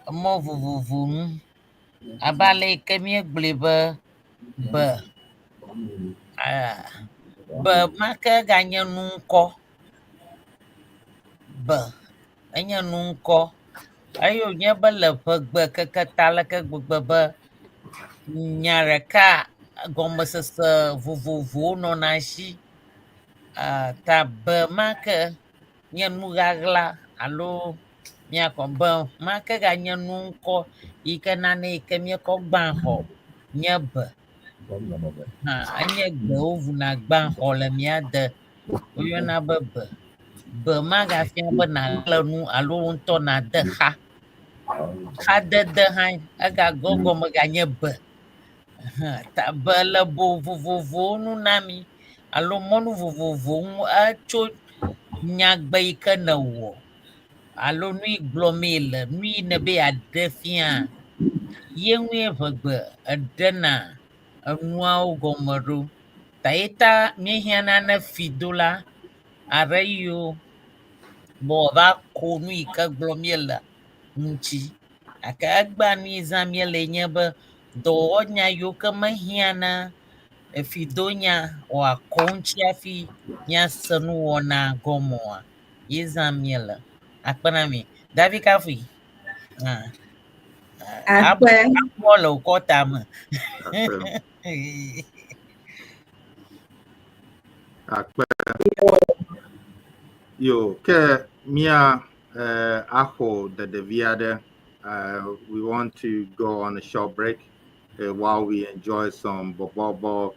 mɔ vovovo nu abe ale yi ke míegblɔe be be ma ke ganye nu ŋkɔ be enye nu ŋkɔ eye wònye be le ʋegbe keke ta leke gbegbe be nya ɖeka gɔmesese vovovowo nɔna esi ta be ma ke nye nu ɣaɣla alo míakɔ be ma ke ganye nu ŋkɔ yi ke nane yi ke míekɔ gbã xɔ nye be hã enye gbe wovuna gbã xɔ le mía de woyɔna be be be magafia be nàɣle nu alo wò ŋutɔ nàde xa xadede hã egagɔ gɔme ganye be hã ta be le bo vovovowo nu na mi alo mɔnu vovovowo ŋu etso nyagbe yi ke nèwɔ alo nu yi gblɔmee le nu yi nebe yeaɖe fia ye ŋue ʋegbe eɖena enuawo gɔme ɖo ta ye ta míehiãna ne fidola aɖe yiwo be wòava ko nu yi ke gblɔm míele ŋuti. Gake egbea nu yi zãm míele nye be dɔwɔnya yiwo ke mehiãna efidonya wòakɔ ŋuti hafi míase nuwɔna gɔme oa, ye zãm míele. Akpe na mi. David Kafui. Ah. Akpe. Abɔ le wò kɔta me. Akpe. Akpe. Yo, ke mia axɔ ɖeɖevi aɖe. We want to go on a short break while we enjoy some bobobo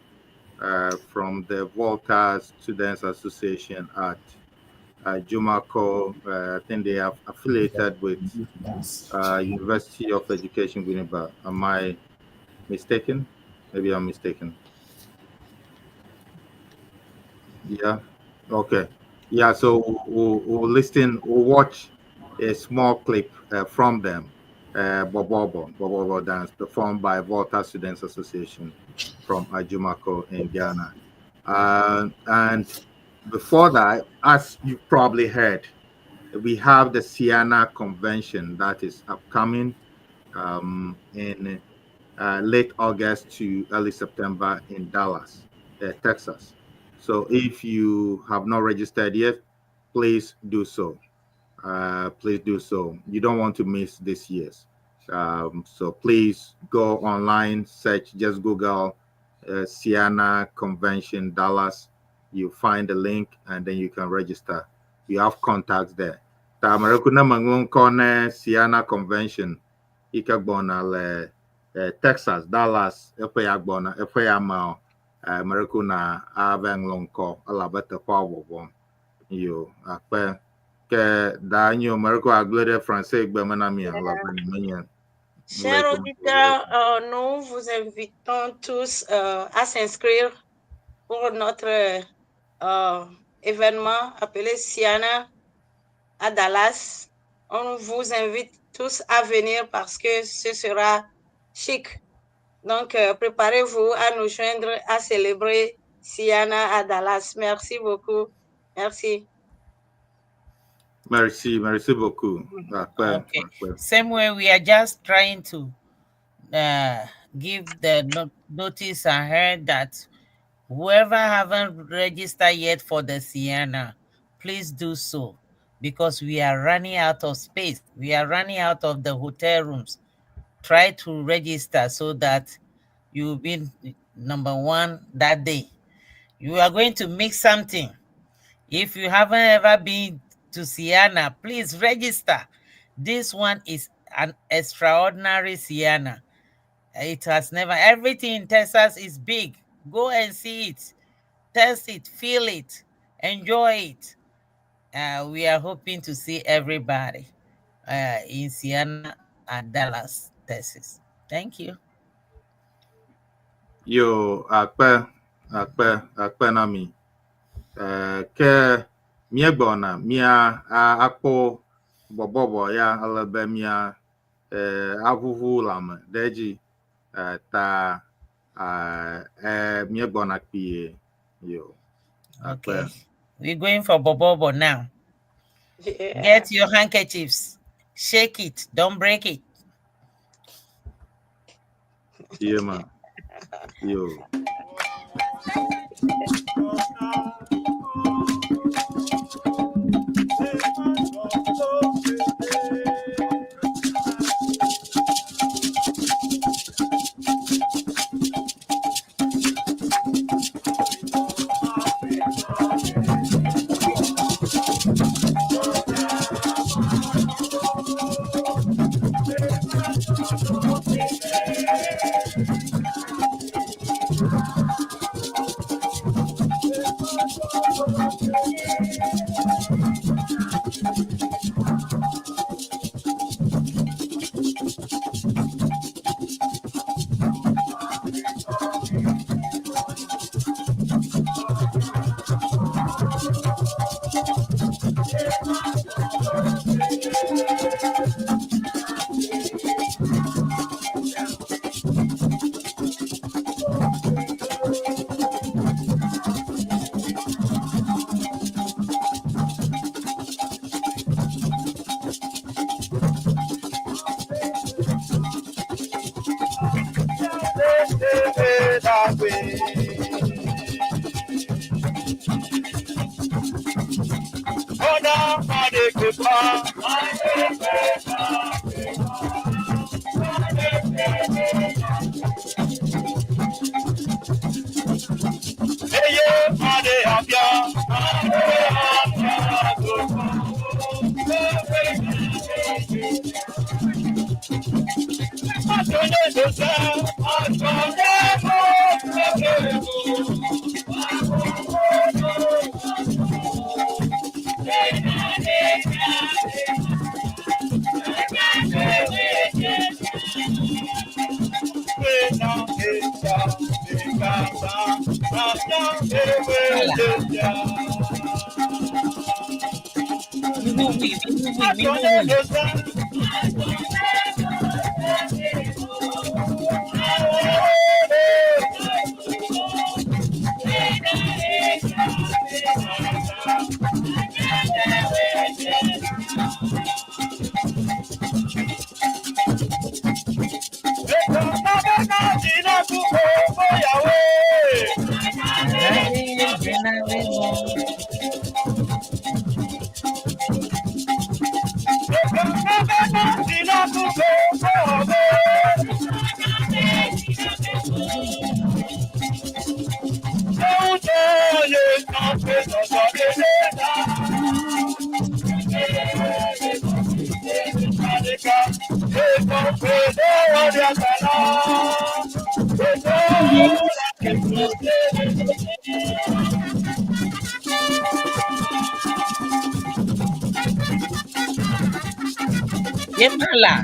from the Volta Students Association at Ajumako. I think they are affiliated with University of Education, Winneba. Am I mistaken? Maybe I'm mistaken. Yeah. Okay. Yeah. So we'll listen. We'll watch a small clip from them. Bobobo, Bobobo dance performed by Volta Students Association from Ajumako in Ghana. And before that, as you probably heard, we have the Ceana Convention that is upcoming in late August to early September in Dallas, Texas. So if you have not registered yet, please do so. Please do so. You don't want to miss this year's. So please go online, search, just Google Ceana Convention Dallas. You find the link and then you can register. You have contacts there. Ta mereku na mangun kone Ceana Convention ikagbona le Texas, Dallas, eƒe ya gbɔna, eƒe ya ma mereku na ave ŋlɔ ŋkɔ elabe teƒea vɔvɔm. Yo, akpe ke da nyo mereku agble ɖe français gbe me na mi elabe menye. Chers auditeurs, nous vous invitons tous à s'inscrire pour notre événement appelé Ceana à Dallas. On vous invite tous à venir parce que ce sera chic. Donc, préparez-vous à nous joindre à célébrer Ceana à Dallas. Merci beaucoup. Merci. Merci, merci beaucoup. Akpe, Okay. akpe. Same way, we are just trying to give the notice ahead that whoever haven't registered yet for the Ceana, please do so because we are running out of space. We are running out of the hotel rooms. Try to register so that you will be number one that day. You are going to mix something. If you haven't ever been to Ceana, please register. This one is an extraordinary Ceana. It has never, everything in Texas is big. Go and see it, test it, feel it, enjoy it. We are hoping to see everybody in Ceana and Dallas, Texas. Thank you. Yo, akpe, akpe, akpe na mi. Ke míegbɔna mía akpɔ bɔbɔbɔ ya ale be mía aʋuʋu lãme ɖe edzi ta míegbɔna kpuie. Yo, akpe. Okay. We're going for bobobo now. Yeah. Get your handkerchiefs. Shake it. Don't break it. Yeah, man. Yo. Yemala.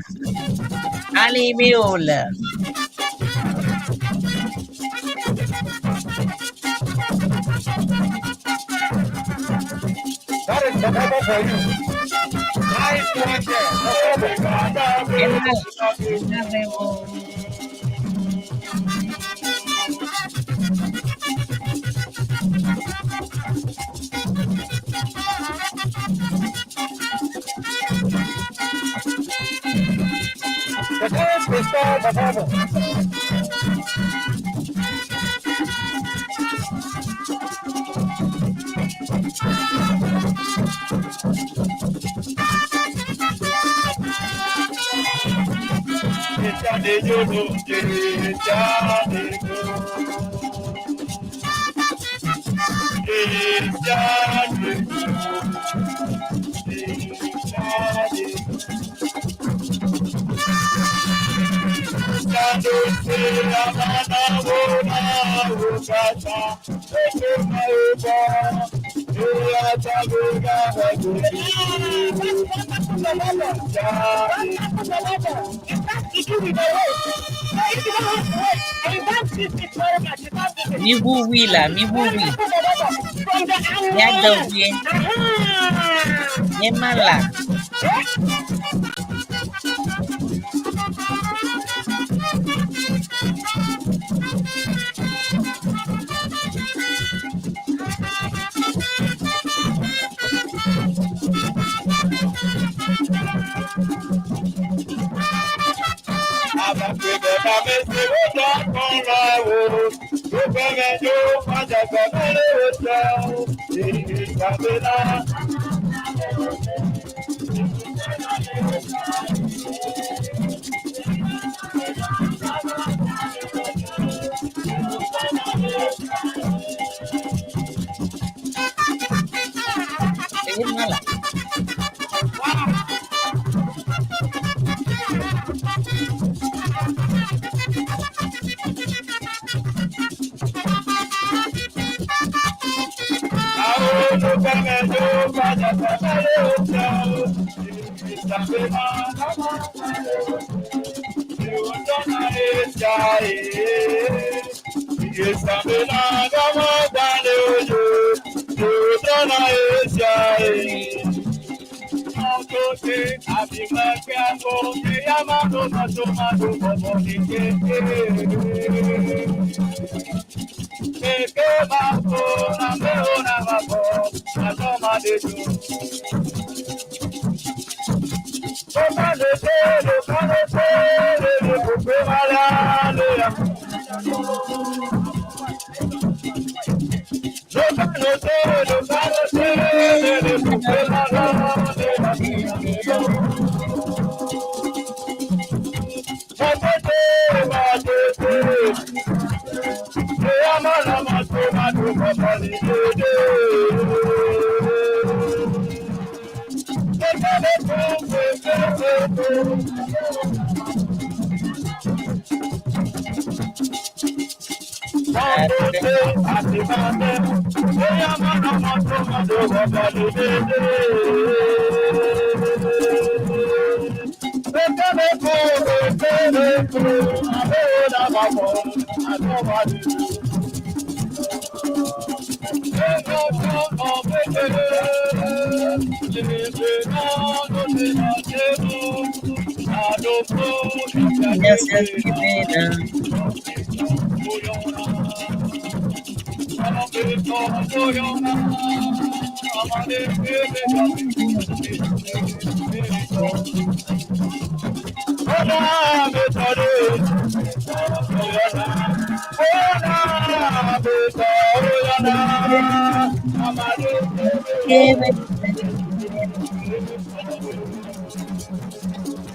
Ali Miola. That is the Bible for you. Nice one there. Yemala. The dance is called the Bible. Miʋuʋui la, miʋuʋui. Miade ʋue. Nye ma la. Ye ma la.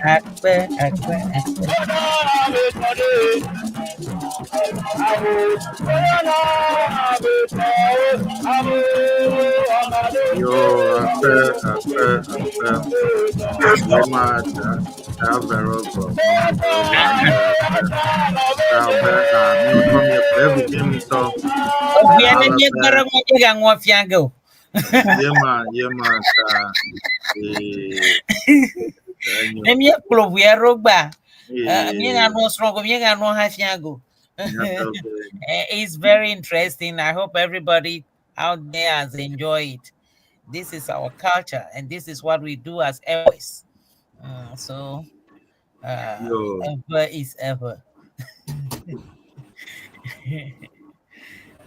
Akpe, akpe, akpe. Yo, akpe, akpe, akpe. Yema da, da vero go. Da ve a mi ko mi pe bu bi mi to. Obia ne mi gbere ŋɔ dze ga ŋɔ fia ge o. Yema, yema ta. Eh. Ne mi kplɔ ʋua ɖo gba, mi ga nɔ srɔ̃ go, mi ga nɔ hã fia go. It's very interesting. I hope everybody out there has enjoyed. This is our culture, and this is what we do as Ewes. So, ever is ever.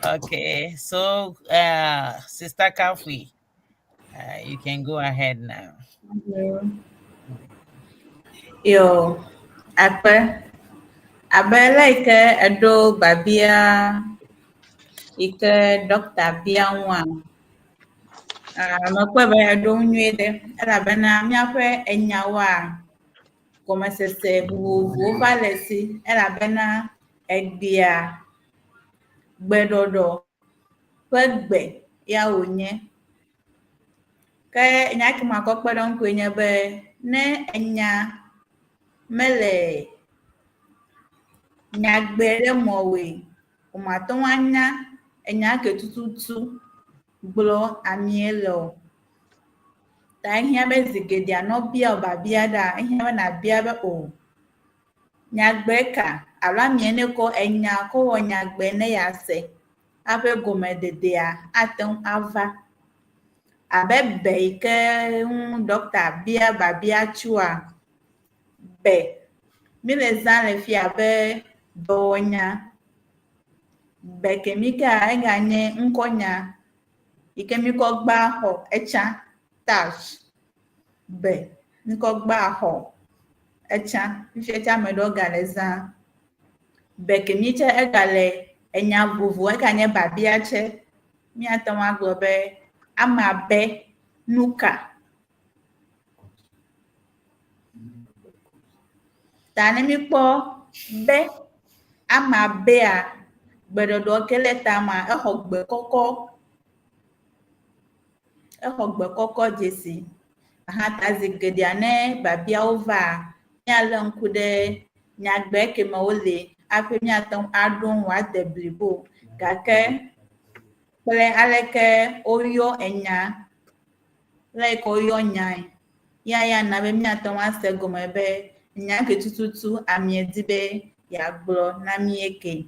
Okay, so Sister Kafui, you can go ahead now. Yo, akpe. Abe le yi ke eɖo biabia yi ke ɖɔkta bia ŋua, mekpɔe be eɖo ŋu nyuie ɖe elabena míaƒe enyawoa, gɔmesese vovovowo va le esi elabena egbea gbeɖɔɖɔ ƒe gbe ya wònye. Ke nya ke makɔ kpe ɖe eŋu koe nye be ne enya mele Nyagbe ɖe mɔwoe, womate ŋu anya enya ke tututu gblɔ amie le o. Ta ehiã be zi geɖea ne wobia wò biabia ɖea, ehiã be nàbia be o, nyagbe ka alo amea ne kɔ enya kɔ wɔ nyagbe ne yease hafi gɔmededea ate ŋu ava. Abe be yi ke ŋu ɖɔkta bia biabia tsoa, be míle zã le fi abe dɔwɔnya. Be kemi kea eganye ŋkɔnya yi ke míkɔ gba xɔ etsã thatch. Be míkɔ gba xɔ etsã. Fifia tsɛ ame ɖewo gale zã. Be kemi tsɛ egale enya vovovo eganye biabia tsɛ. Míate ŋu agblɔ be amea be nu ka? Ta ne míkpɔ be amea bea, gbeɖɔɖɔ ke le tamea, exɔ gbe kɔkɔ. Exɔ gbe kɔkɔ dzesi. Aha ta zi geɖea ne biabiawo vaa, míalé ŋku ɖe nyagbe ke me wole hafi míate ŋu aɖo ŋu wòade blibo. Gake kple aleke woyɔ enya, like woyɔ nyae, ya ya na be míate ŋu ase egɔme be nya ke tututu amea di be yeagblɔ na mí eke.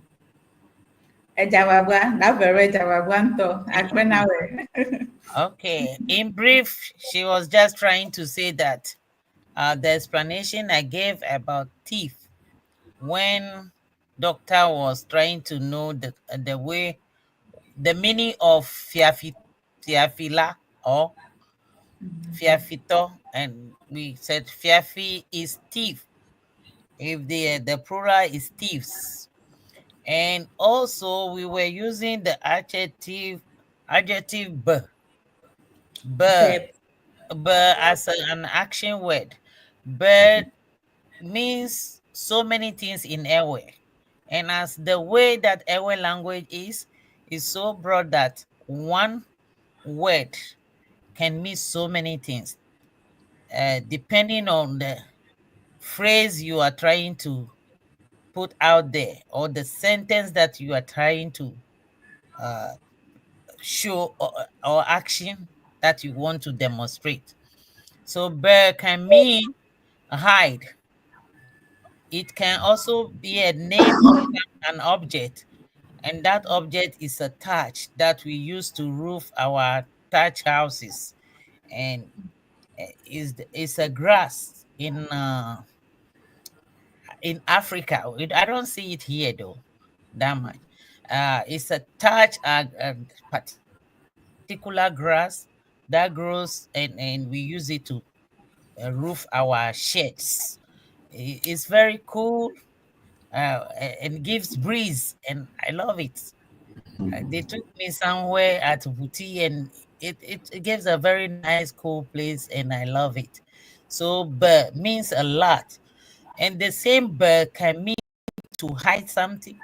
Edze agbagba, Davero edze agbagba ŋutɔ. Akpe na wòe. Okay. In brief, she was just trying to say that the explanation I gave about teeth when doctor was trying to know the way the meaning of fiafi fiafila or fiafito, and we said fiafi is thief. If the plural is thieves. And also we were using the adjective b, b, b as an action word. B means so many things in Ewe. And as the way that Ewe language is so broad that one word can mean so many things, depending on the phrase you are trying to put out there or the sentence that you are trying to show or action that you want to demonstrate. So bear can mean hide. It can also be a name of an object, and that object is a thatch that we use to roof our thatch houses, and is a grass in Africa. I don't see it here though that much. It's a thatch, a particular grass that grows, and we use it to roof our sheds. It's very cool and gives breeze, and I love it. They took me somewhere at Bouti, and it gives a very nice, cool place, and I love it. So, but means a lot. And the same but can mean to hide something,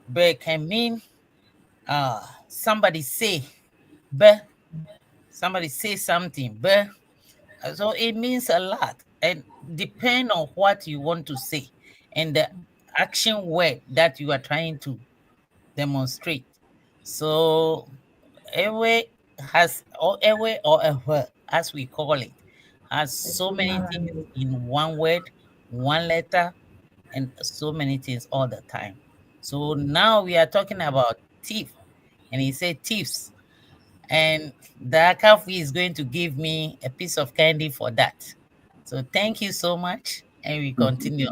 but can mean somebody say, but somebody say something, but so it means a lot, and depend on what you want to say and the action word that you are trying to demonstrate. So Ewe has, or Ewe or Ewe, as we call it, has so many things in one word, one letter, and so many things all the time. So now we are talking about thief, and he said thieves, and the Akafi is going to give me a piece of candy for that. So thank you so much, and we continue.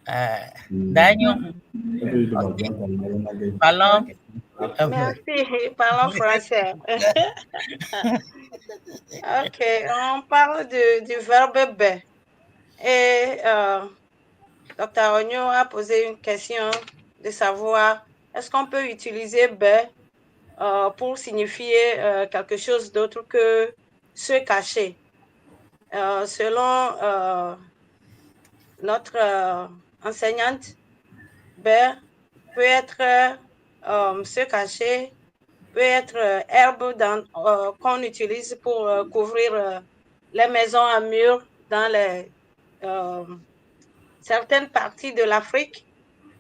Daniel, okay. Parlons. Merci, parlons français. Ok, on parle du verbe be. Et Dr. Ogno a posé une question de savoir est-ce qu'on peut utiliser be pour signifier quelque chose d'autre que se cacher. Selon notre enseignante, be peut être se cacher, peut être herbe qu'on utilise pour couvrir les maisons à murs dans les certaines parties de l'Afrique.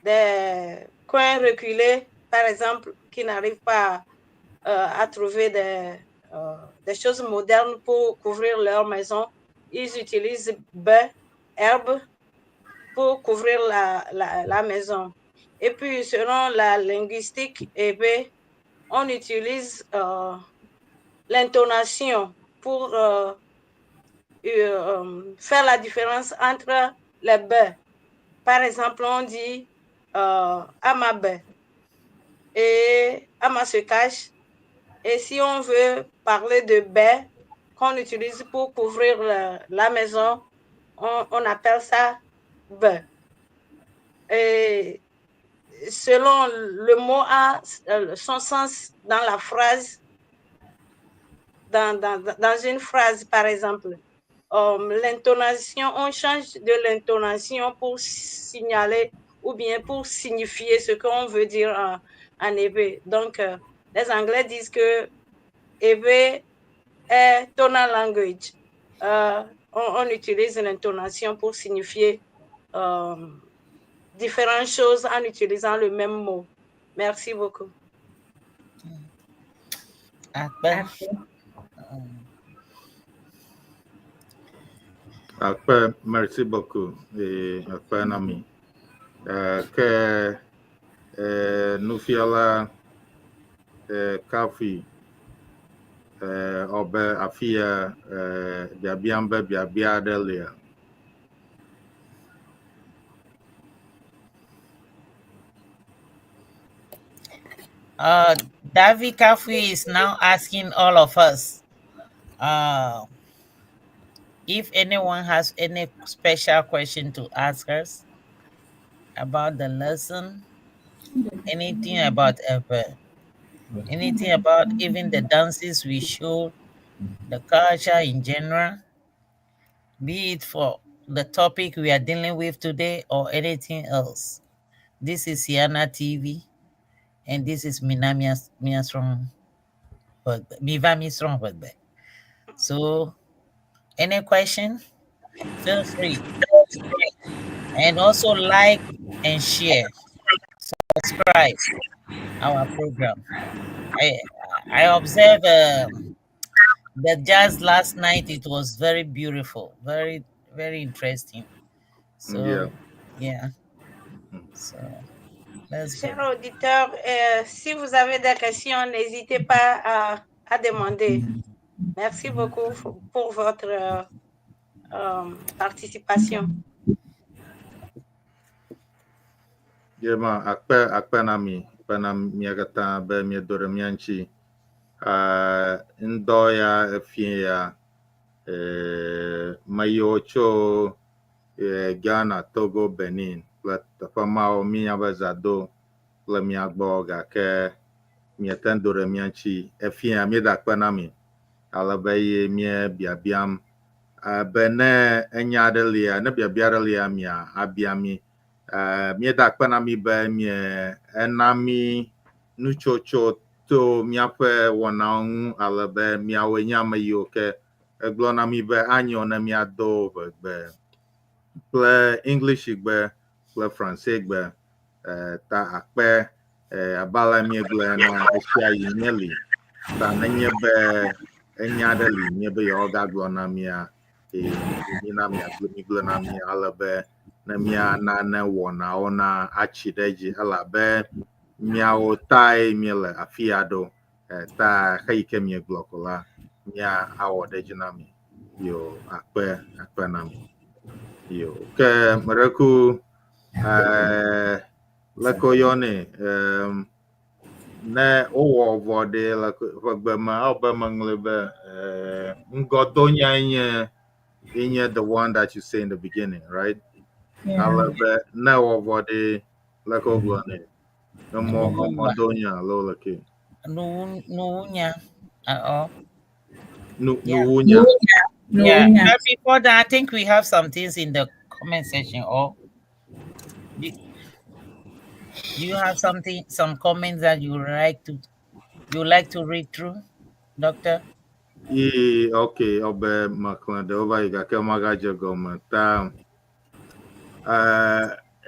des coins reculés, par exemple, qui n'arrivent pas à trouver des choses modernes pour couvrir leur maison, ils utilisent bain, herbe pour couvrir la maison. Et puis, selon la linguistique éwé, on utilise l'intonation pour faire la différence entre les baies. Par exemple, on dit Amabe et Ama se cache. Et si on veut parler de baie qu'on utilise pour couvrir la maison, on appelle ça baie. Et selon le mot a son sens dans la phrase, dans une phrase par exemple, l'intonation, on change de l'intonation pour signaler ou bien pour signifier ce qu'on veut dire en éwé. Donc, les Anglais disent que éwé est tonal language. On utilise l'intonation pour signifier différentes choses en utilisant le même mot. Merci beaucoup. Akpe. Akpe, merci beaucoup. Et akpe na mi. Ke nufiala Kafi ɔbe afia biabiam be biabia aɖe lia. David Kafui is now asking all of us if anyone has any special question to ask us about the lesson, anything about Ewe, anything about even the dances we showed, the culture in general, be it for the topic we are dealing with today or anything else. This is Siana TV, and this is Mina Miasron Miva Misron. So, any question? Feel free. And also like and share, subscribe our program. I observed the jazz last night. It was very beautiful, very, very interesting. So yeah. So let's go. Chers auditeurs, si vous avez des questions, n'hésitez pas à demander. Merci beaucoup pour votre participation. Yema akpe akpe na mi akpe na mia katã be miedo ɖe mía ŋuti. Ŋdɔ ya efie ya me yiwo tso Ghana, Togo, Benin kple teƒe mawo míenya be zã do le mia gbɔ gake miete ŋu do ɖe mía ŋuti. Efia míeda akpe na mi ale be ye mía biabiam be ne enya aɖe lia, ne biabia aɖe lia mia abia mi. Míeda akpe na mi be mie ena mi nutsotso to míaƒe wɔnawo ŋu ale be miawoe nye ame yiwo ke egblɔ na mi be anyo ne míado ʋegbe kple English gbe kple French gbe ta akpe abe ale míegblɔe ene esia yi míeli ta nenye be enya aɖe li míebe yewoagagblɔ na mía eye mína miagblɔ migblɔ na mí ale be ne míana ne wɔnawo na atsi ɖe edzi elabe miawo tae míele afi ya ɖo ta xe yi ke miegblɔ ko la mía awɔ ɖe edzi na mi yo akpe akpe na mi yo ke meɖeku leke woyɔnɛ ne wowɔ vɔ ɖe le ʋegbe me awɔ be meŋlɔe be ŋgɔdonyae nye the one that you say in the beginning, right? Yeah. Ale be ne wɔ vɔ ɖe leke wogblɔnɛ emɔ ŋgɔdonya alo leke Nuwunya. Uh-oh. Nu Yeah. nuwunya. Yeah. Nuwunya. But before that, I think we have some things in the comment section. Or do you have something, some comments that you like to read through, Doctor? Ee, okay, ɔbe mexlẽ ɖewo va yi gake magadze gɔme ta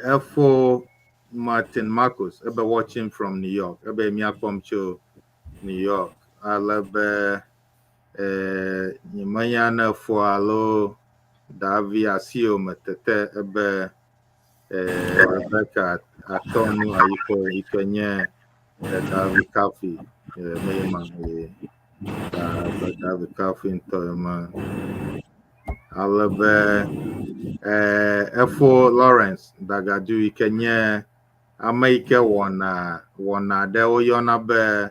efo Martin Marcos ebe watching from New York, ebe míakpɔm tso New York. Ale be nyemenya ne fo alo Davi asio me tete ebe Rebecca Atɔnu Ayiko yi ke nye Davi Kafi meyema be Davi Kafi ŋutɔ ma. Ale be efo Lawrence Dagadu yi ke nye ame yi ke wɔna ɖe woyɔna be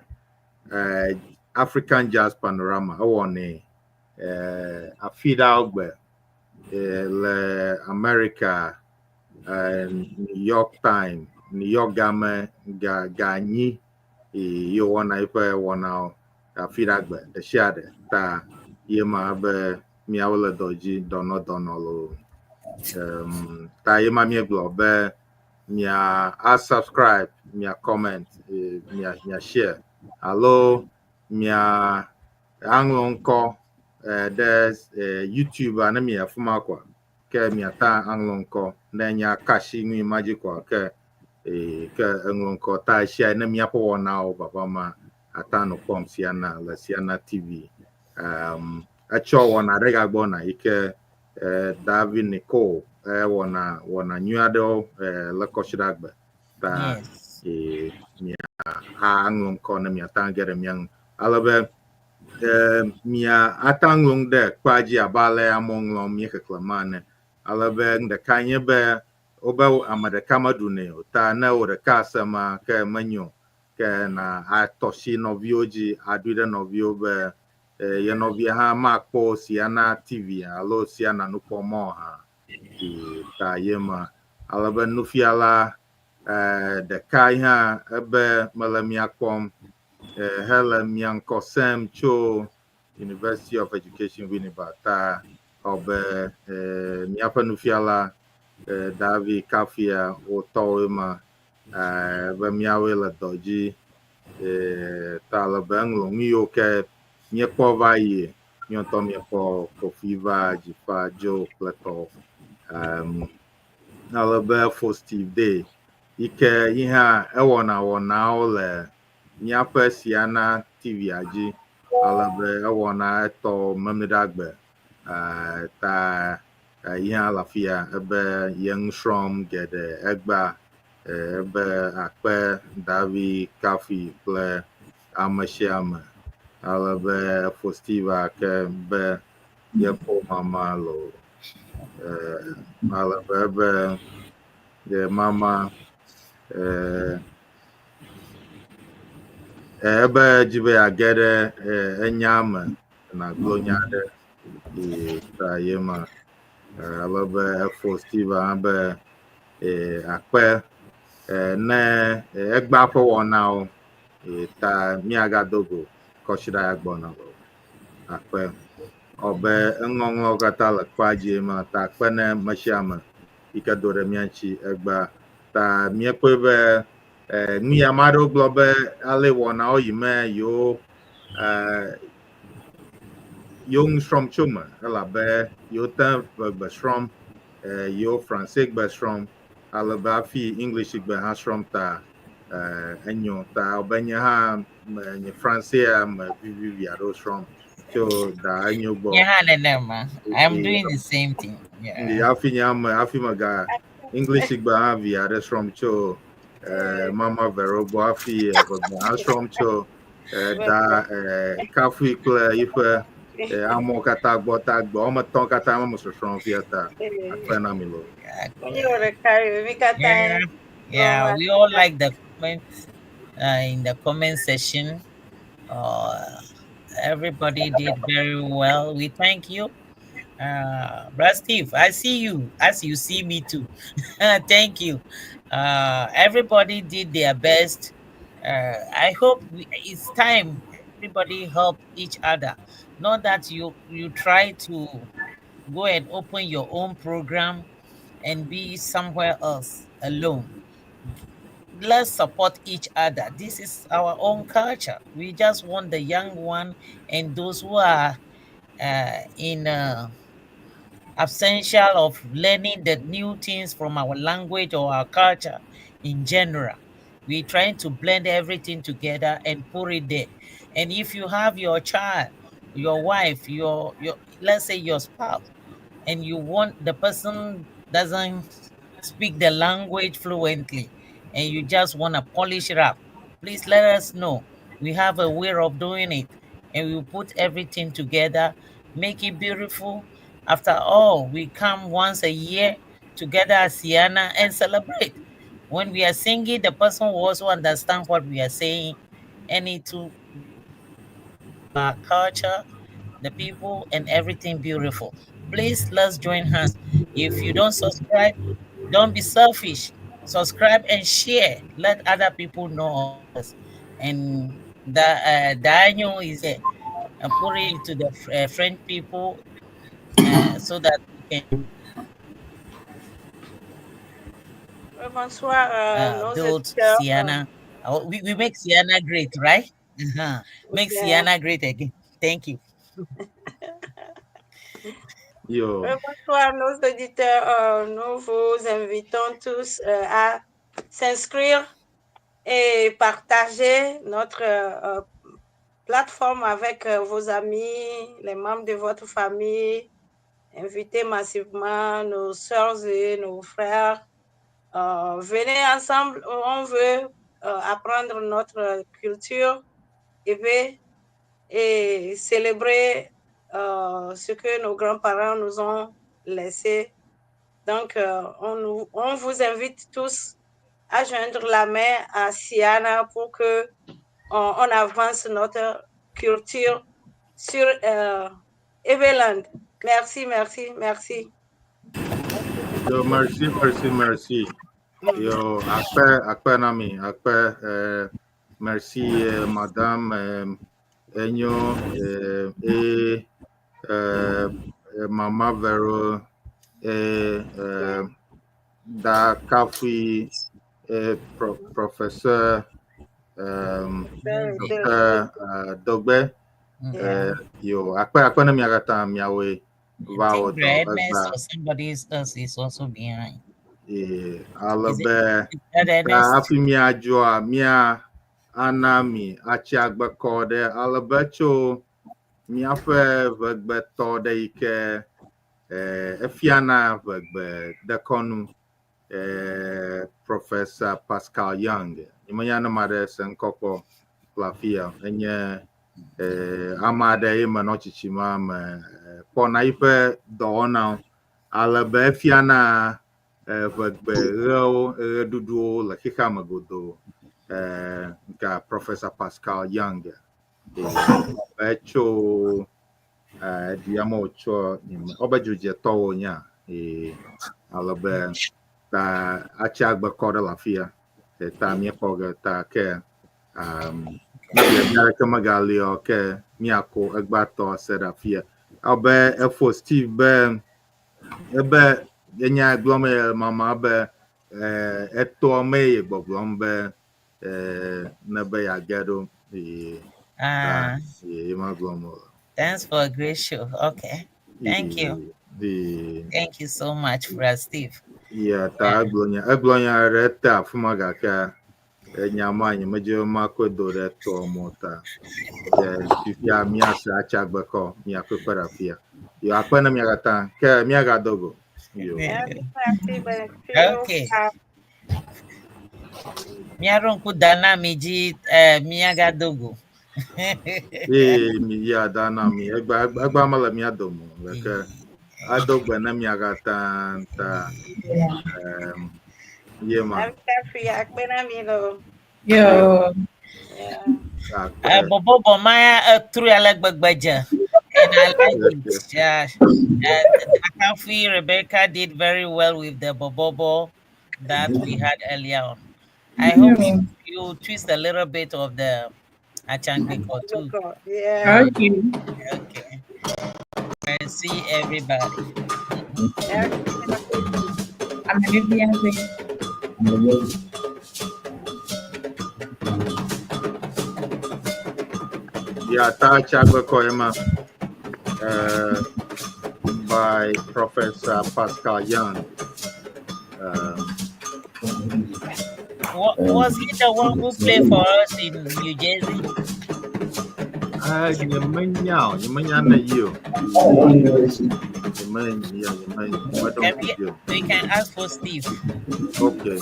African Jazz Panorama, ewɔnɛ afi ɖawo gbe le America, New York time, New York game ga 8 ye wɔna eƒe wɔnawo afi ɖa gbe ɖe sia ɖe, ta ye ma be míawo le dɔ dzi dɔnɔ loo. Ta ye ma míegblɔ be mia a subscribe, mia comment, mia share alo mia aŋlɔ ŋkɔ ɖe YouTube a ne mi afi ma koa, ke miata aŋlɔ ŋkɔ ne nya kasi nui ma dzi koa, ke eŋlɔ ŋkɔ ta esia ne míaƒe wɔnawo vava ma ata nɔ kpɔm Siana le Siana TV. Etsɔ wɔna ɖe gagbɔna yi ke David Nicole wɔna nyui aɖewo le kɔsiɖagbe ta mia aŋlɔ ŋkɔ ne miata ge ɖe mia ŋu, ale be mia ata ŋlɔ nu ɖe kpea dzi abe ale amewo ŋlɔm míexexlẽ ma ene. Ale be nu ɖeka nye be wobe ame ɖeka meɖunɛ o, ta ne wò ɖeka se ma ke menyo, ke na atɔ si nɔviwo dzi aɖui ɖe nɔviwo be ye nɔvia hã makpɔ Siana TV alo Siana nukpɔmɔ hã ta ye ma. Ale be nufiala ɖeka hã ebe mele mia kpɔm hele mia ŋkɔ sem tso University of Education Winneba, ta ɔbe míaƒe nufiala Davi Kafia wotɔwoe ma be míawoe le dɔ dzi ta le be eŋlɔ nu yiwo ke míekpɔ va yi, míaŋutɔ míekpɔ Kofi va Dzifa Joe kple tɔwo. Ale be fo Steve Day yi ke yi hã ewɔna wɔnawo le míaƒe Siana TV dzi, ale be ewɔna etɔ Memleɖagbe ta yi hã le afia ebe ye nu srɔ̃m geɖe egbea, ebe akpe Davi Kafi kple ame sia ame. Ale be fo Steve ke be yekpɔ mama lo, ale be ebe ye mama ebe dzi be yeage ɖe enya me nagblɔ nya ɖe ta ye ma. Ale be efo Steve hã be akpe ne egbea ƒe wɔnawo ta míagado go kɔsiɖa ya gbɔna o. Akpe ɔbe eŋɔŋlɔwo katã le kpea dzi ma, ta akpe ne me sia ame yi ke do ɖe mía ŋuti egbea. Ta míekpɔe be nu ya ame aɖewo gblɔ be ale wɔnawo yi me yewo nu srɔ̃m tso me, elabe yewo te ƒe gbe srɔ̃m, yewo Franse gbe srɔ̃m, ale be hafi English gbe hã srɔ̃m, ta enyo ta be nye hã nye Fransea me vivivi aɖewo srɔ̃m tso da enyo gbɔ. Nye hã nenema. I'm doing the same thing. Yeah. Hafi nye ame hafi mega English gbe hã vi aɖe srɔ̃m tso Mama Vero gbɔ, hafi gbe hã srɔ̃m tso da Kafui kple yiƒe amewo katã gbɔ, ta gbe woame etɔ̃ katã me sɔsrɔ̃m fia, ta akpe na mi lo. Yeah, we all like the comments in the comment section. Everybody did very well. We thank you. Brother Steve, I see you as you see me too. Thank you. Everybody did their best. I hope it's time everybody help each other. Not that you try to go and open your own program and be somewhere else alone. Let's support each other. This is our own culture. We just want the young one and those who are in absential of learning the new things from our language or our culture. in general. We're trying to blend everything together and put it there. And if you have your child, your wife, your let's say your spouse, and you want the person doesn't speak the language fluently and you just want to polish it up, please let us know. We have a way of doing it and we put everything together, make it beautiful. After all, we come once a year together as Ceana and celebrate. When we are singing, the person will also understand what we are saying and it to our culture, the people, and everything beautiful. Please let's join hands. If you don't subscribe, don't be selfish. Subscribe and share. Let other people know us. And the Daniel is there. And put it to the French people so that we can Bonsoir, nos build auditeurs. Ceana. Oh, we make Ceana great, right? Uh-huh. Make Yeah. Ceana great again. Thank you. Yo. Bonsoir, nos auditeurs. Nous vous invitons tous à s'inscrire et partager notre plateforme avec vos amis, les membres de votre famille. Invitez massivement nos sœurs et nos frères. Venez ensemble, on veut apprendre notre culture et, et célébrer ce que nos grands-parents nous ont laissé. Donc, on vous invite tous à joindre la main à Ceana pour que on avance notre culture sur Eveland. Merci, merci, merci. Yo, merci, merci, merci. Yo, akpe, akpe na mi, akpe, merci, madame Enyo, et Mama Vero, et Da Kafi, et professeur Dr. Dogbe, yo, akpe, akpe na mi agata miawe. I think Ernest or somebody else is also behind. Ale be ta hafi míadzoa mía ana mi atsi agbekɔ ɖe ale be tso míaƒe ʋegbetɔ ɖe yi ke efiana ʋegbe dekɔnu Professor Pascal Young. Nyemenya ne ame aɖe se ŋkɔ kpɔ le afi ya. Enye ame aɖe ye menɔ tsitsime me kpɔna yiƒe dɔwɔnawo ale be efiana ʋegbe ɣewo ɣeɖuɖuwo le xexea me godoo. Nka Professor Pascal Young etso edu me wòtso wobe dzodzetɔwo nya ale be ta atsi agbekɔ ɖe le afi ya ta míekpɔ ge ta ke ne biabia ɖeke megali o ke míako egbãtɔ se ɖe afi ya. Abe efo Steve be ebe enya gblɔm ye mama be etoa me ye gbɔgblɔm be ne be yeage ɖo Ah, ye ma gblɔm o. Thanks for a great show. Okay. Thank you. Thank you so much, Brother Steve. Yeah, ta egblɔ nya ɖe te afi ma gake enya ma nyemedze makɔe do ɖe toa mɔ ta. Fifia míase atsi agbekɔ míakɔe kpe ɖe afia. Yo akpe ne mia katã ke míagado go. Yo. Merci, merci. Okay. Míaɖo ŋku da na mi dzi míagado go. Ee, mi ya da na mi egba egba mele mía dome o gake ado gbe ne mia katã ta ye ma. Merci, akpe na mi lo. Yo. Yeah. Akpe. Bobo Maya threw ale gbegbe dze. And I like it. Yeah. Akafi Rebecca did very well with the bobobo that we had earlier on. I hope you twist a little bit of the Atsiangbekɔ too. Yeah. Okay. Okay. I see everybody. Merci. I'm a Amen. Yeah, ta atsi agbekɔ ye ma. By Professor Pascal Young. Was he the one who played for us in New Jersey? Nyemenya o, nyemenya ne yi o. Nyemenya, nyemenya, Can meɖo we ŋku dzi o. we can ask for Steve. Okay.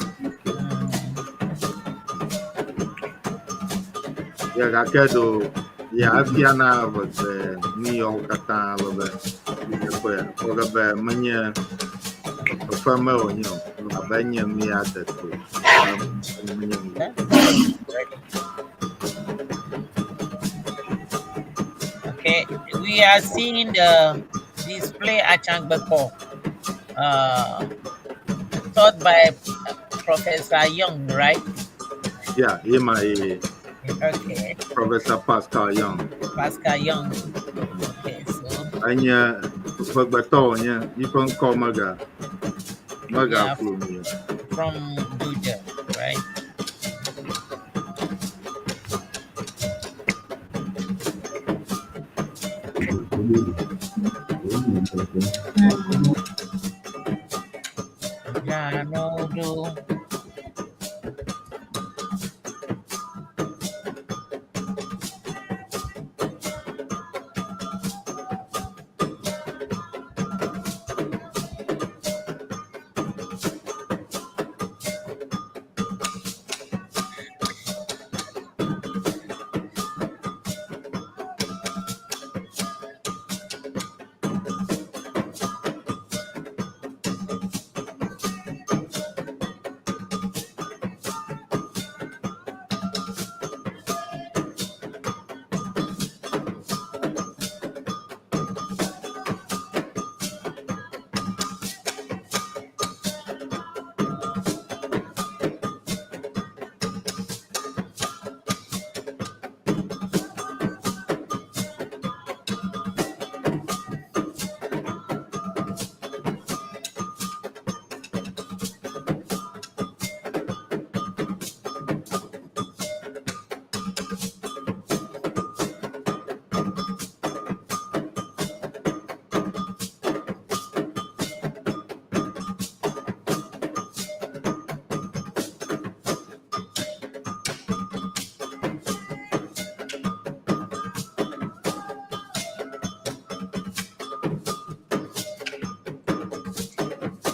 Ya gake ɖo ya efia na ʋegbe nu yawo katã ale be ekpɔe kpɔ ge be menye fefe me wònye o abe nye nu ya de to menye nu. Ready. Okay, we are seeing the display Atsiangbekɔ, taught by Professor Young, right? Yeah, ye ma ye Okay, Professor Pascal Young. Pascal Young. Okay, so Enye ʋegbetɔ wònye yiƒe ŋkɔ mega megaflu mi o. from Georgia, right? Yeah, no, do.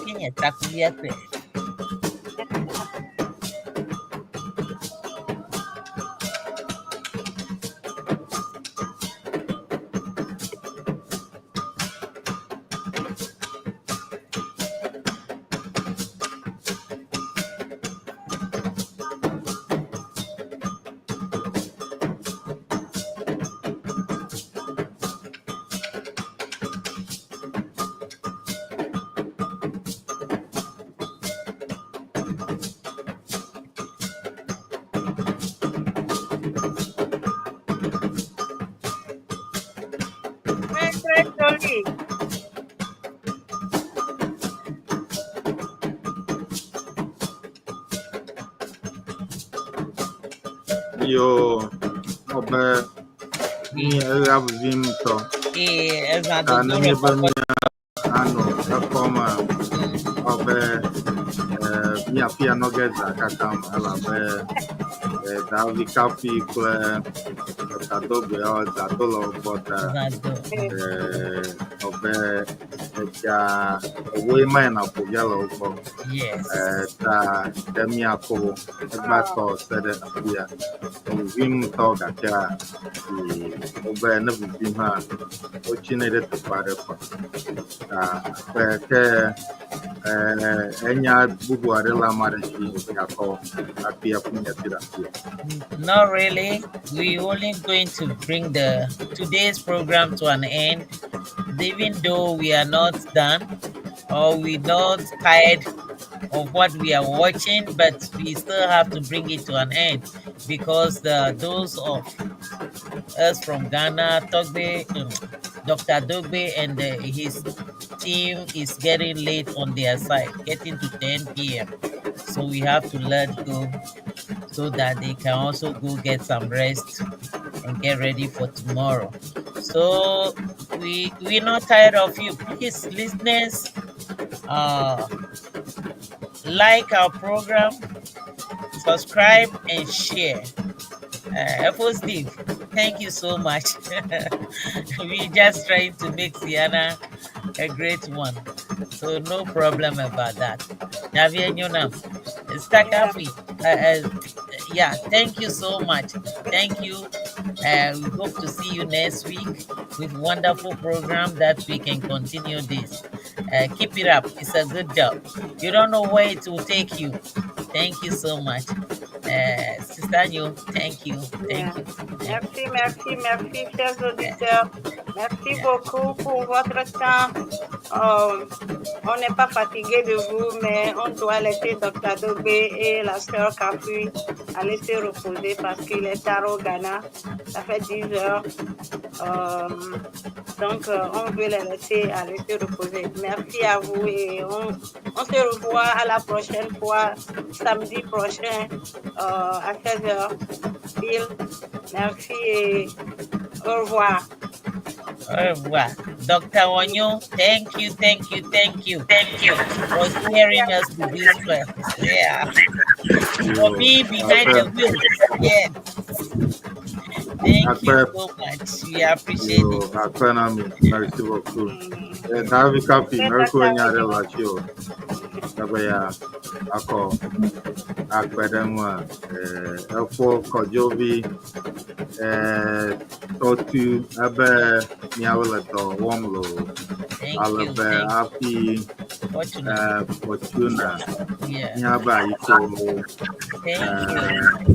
Kenya takuya. Très, très joli. Yo ɔbe mi eya vivi ŋutɔ. Eh, eza Ta ne dodo mi le be kɔkɔ. mía anɔ ekɔme ɔbe míafia nɔ ge zã katã me elabe Davi Kafi kple Dr. Dogbe zã do le wo gbɔ ta Eza do. ɔbe edza ewoe ma yina ƒo ge le wo gbɔ. Yes. Ta ɖe míakɔ egbãtɔ se ɖe afi ya. Evivim ŋutɔ gakea wobe ne vivim hã wotsinɛ ɖe teƒe aɖe kɔ. Ta ke ke enya bubu aɖe le ame aɖe si yakɔ hafi aƒu nyati ɖe afi ya. Not really. We only going to bring the today's program to an end, even though we are not done or we not tired of what we are watching, but we still have to bring it to an end because the those of us from Ghana, Togbe, Dr. Dogbe and his team is getting late on their side, getting to 10 p.m. So we have to let go so that they can also go get some rest and get ready for tomorrow. So we're not tired of you. Please, listeners, like our program, Subscribe and share. Efo Steve, thank you so much. We just trying to make Ceana a great one. So no problem about that. Javier Nyonam, Stakafui, yeah, thank you so much. Thank you. We hope to see you next week with wonderful program that we can continue this. Keep it up. It's a good job. You don't know where it will take you. Thank you so much. Sister Nyo, thank you. Thank you. Merci, merci, merci, chers auditeurs. Merci beaucoup pour votre temps. On n'est pas fatigué de vous, mais on doit laisser Dr. Dogbe et la sœur Kafui aller se reposer parce qu'il est tard au Ghana. Ça fait 10 heures. Donc, on veut les laisser aller se reposer. Merci à vous et on se revoit à la prochaine fois, samedi prochain à 16 heures. Pile. Merci et au revoir. Au revoir. Dr. Wanyo, thank you, thank you, thank you, thank you for steering us to this class. Yeah. For being behind the wheel. Yeah. Thank you so much. We appreciate it. Akpe na mi, merci beaucoup. Davi Kapi, merci enya ɖe le asi o. Ebe ya akɔ akpe ɖe ŋua efo kɔdzovi tɔtu ebe miawo le dɔ wɔm lo. Thank Ale you. be Thank you. hafi Fortuna. Fortuna miabe ayiko Thank you.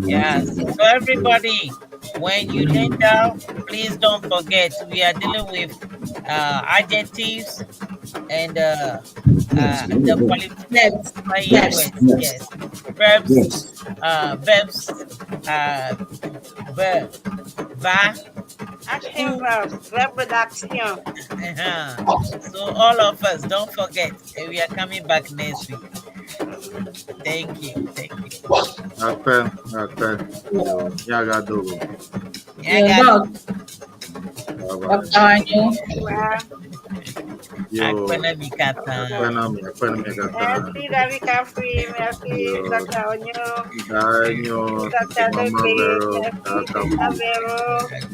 Yes. So everybody, when you lay down, please don't forget we are dealing with adjectives and the Verbs. qualifying Verbs. words. Yes. Verbs. Verbs. Verb. Va. Action verb, verbe d'action. So all of us, don't forget, we are coming back next week. Thank you. Thank you. Akpe, akpe. Yo, miagado go. Yeah, Doc, Bye bye. Dr. Wanyo. Ouais. Yo, Akpe na mi katã. Akpe na mi, akpe na mi katã. Merci David Kafui, merci Yo. Dr. Onyo, Danyo, Dr. Mama Dogbe, Vero, merci Dr. Sister Vero,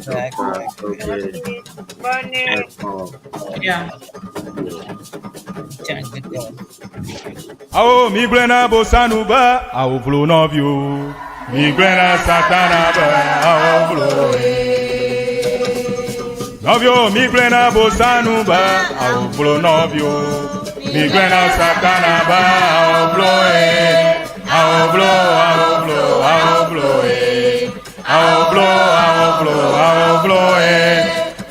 Dr. Dogbe, merci. Bonne nuit. Efo. Yeah. Yo. Awo mi gblẽ na bosanu be awo vlo nɔviwo. Mi gblẽ na satana be awo vlo. Nɔviwo mi gblẽ na bosanu be awo vlo nɔviwo. Mi gblẽ na satana be awo vlo ye. Awo vlo, awo vlo, awo vlo ye. Awo vlo, awo vlo, awo vlo ye.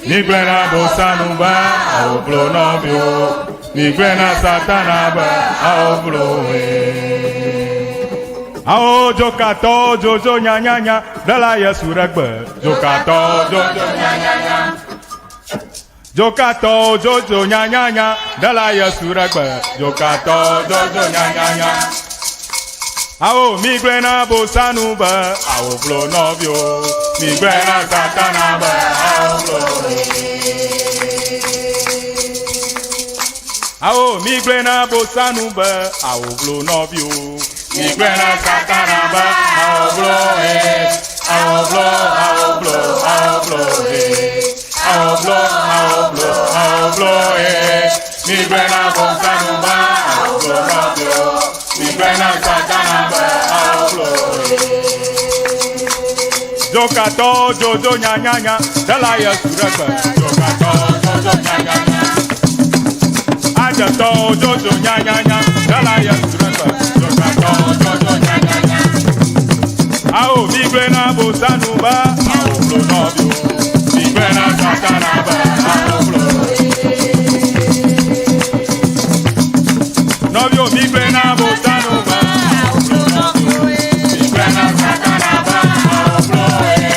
Mi gblẽ na bosanu be awo vlo nɔviwo. Mi gblẽ na satana be awo vlo ye. Awo dzokatɔ dzodzo nyanyanya ɖela Yesu ɖe gbe. Dzokatɔ dzodzo nyanyanya. Dzokatɔ dzodzo nyanyanya ɖela Yesu ɖe gbe. Dzokatɔ dzodzo nyanyanya. Awo mi gblẽ na bosanu be awo vlo nɔviwo. Mi gblẽ na satana be awo vlo. Awo mi gblẽ na bosanu be awo vlo nɔviwo. Mi gblẽ na satana be awo vlo ye. Awo vlo, awo vlo, awo vlo ye. Awo vlo, awo vlo, awo vlo ye. Mi gblẽ na bosanu be awo vlo nɔviwo. Mi gblẽ na satana be awo vlo ye. Dzokatɔ dzodzo nyanyanya ɖela Yesu ɖe gbe. Dzokatɔ dzodzo nyanyanya. Adzetɔ dzodzo nyanyanya ɖela Yesu ɖe gbe. Dzokatɔ dzodzo nyanyanya. Awo mi gblẽ na bosanu be awo vlo nɔviwo. Mi gblẽ na satana be awo vlo. Nɔviwo mi gblẽ na bosanu be awo vlo nɔviwo. Mi gblẽ na satana be awo vlo ye.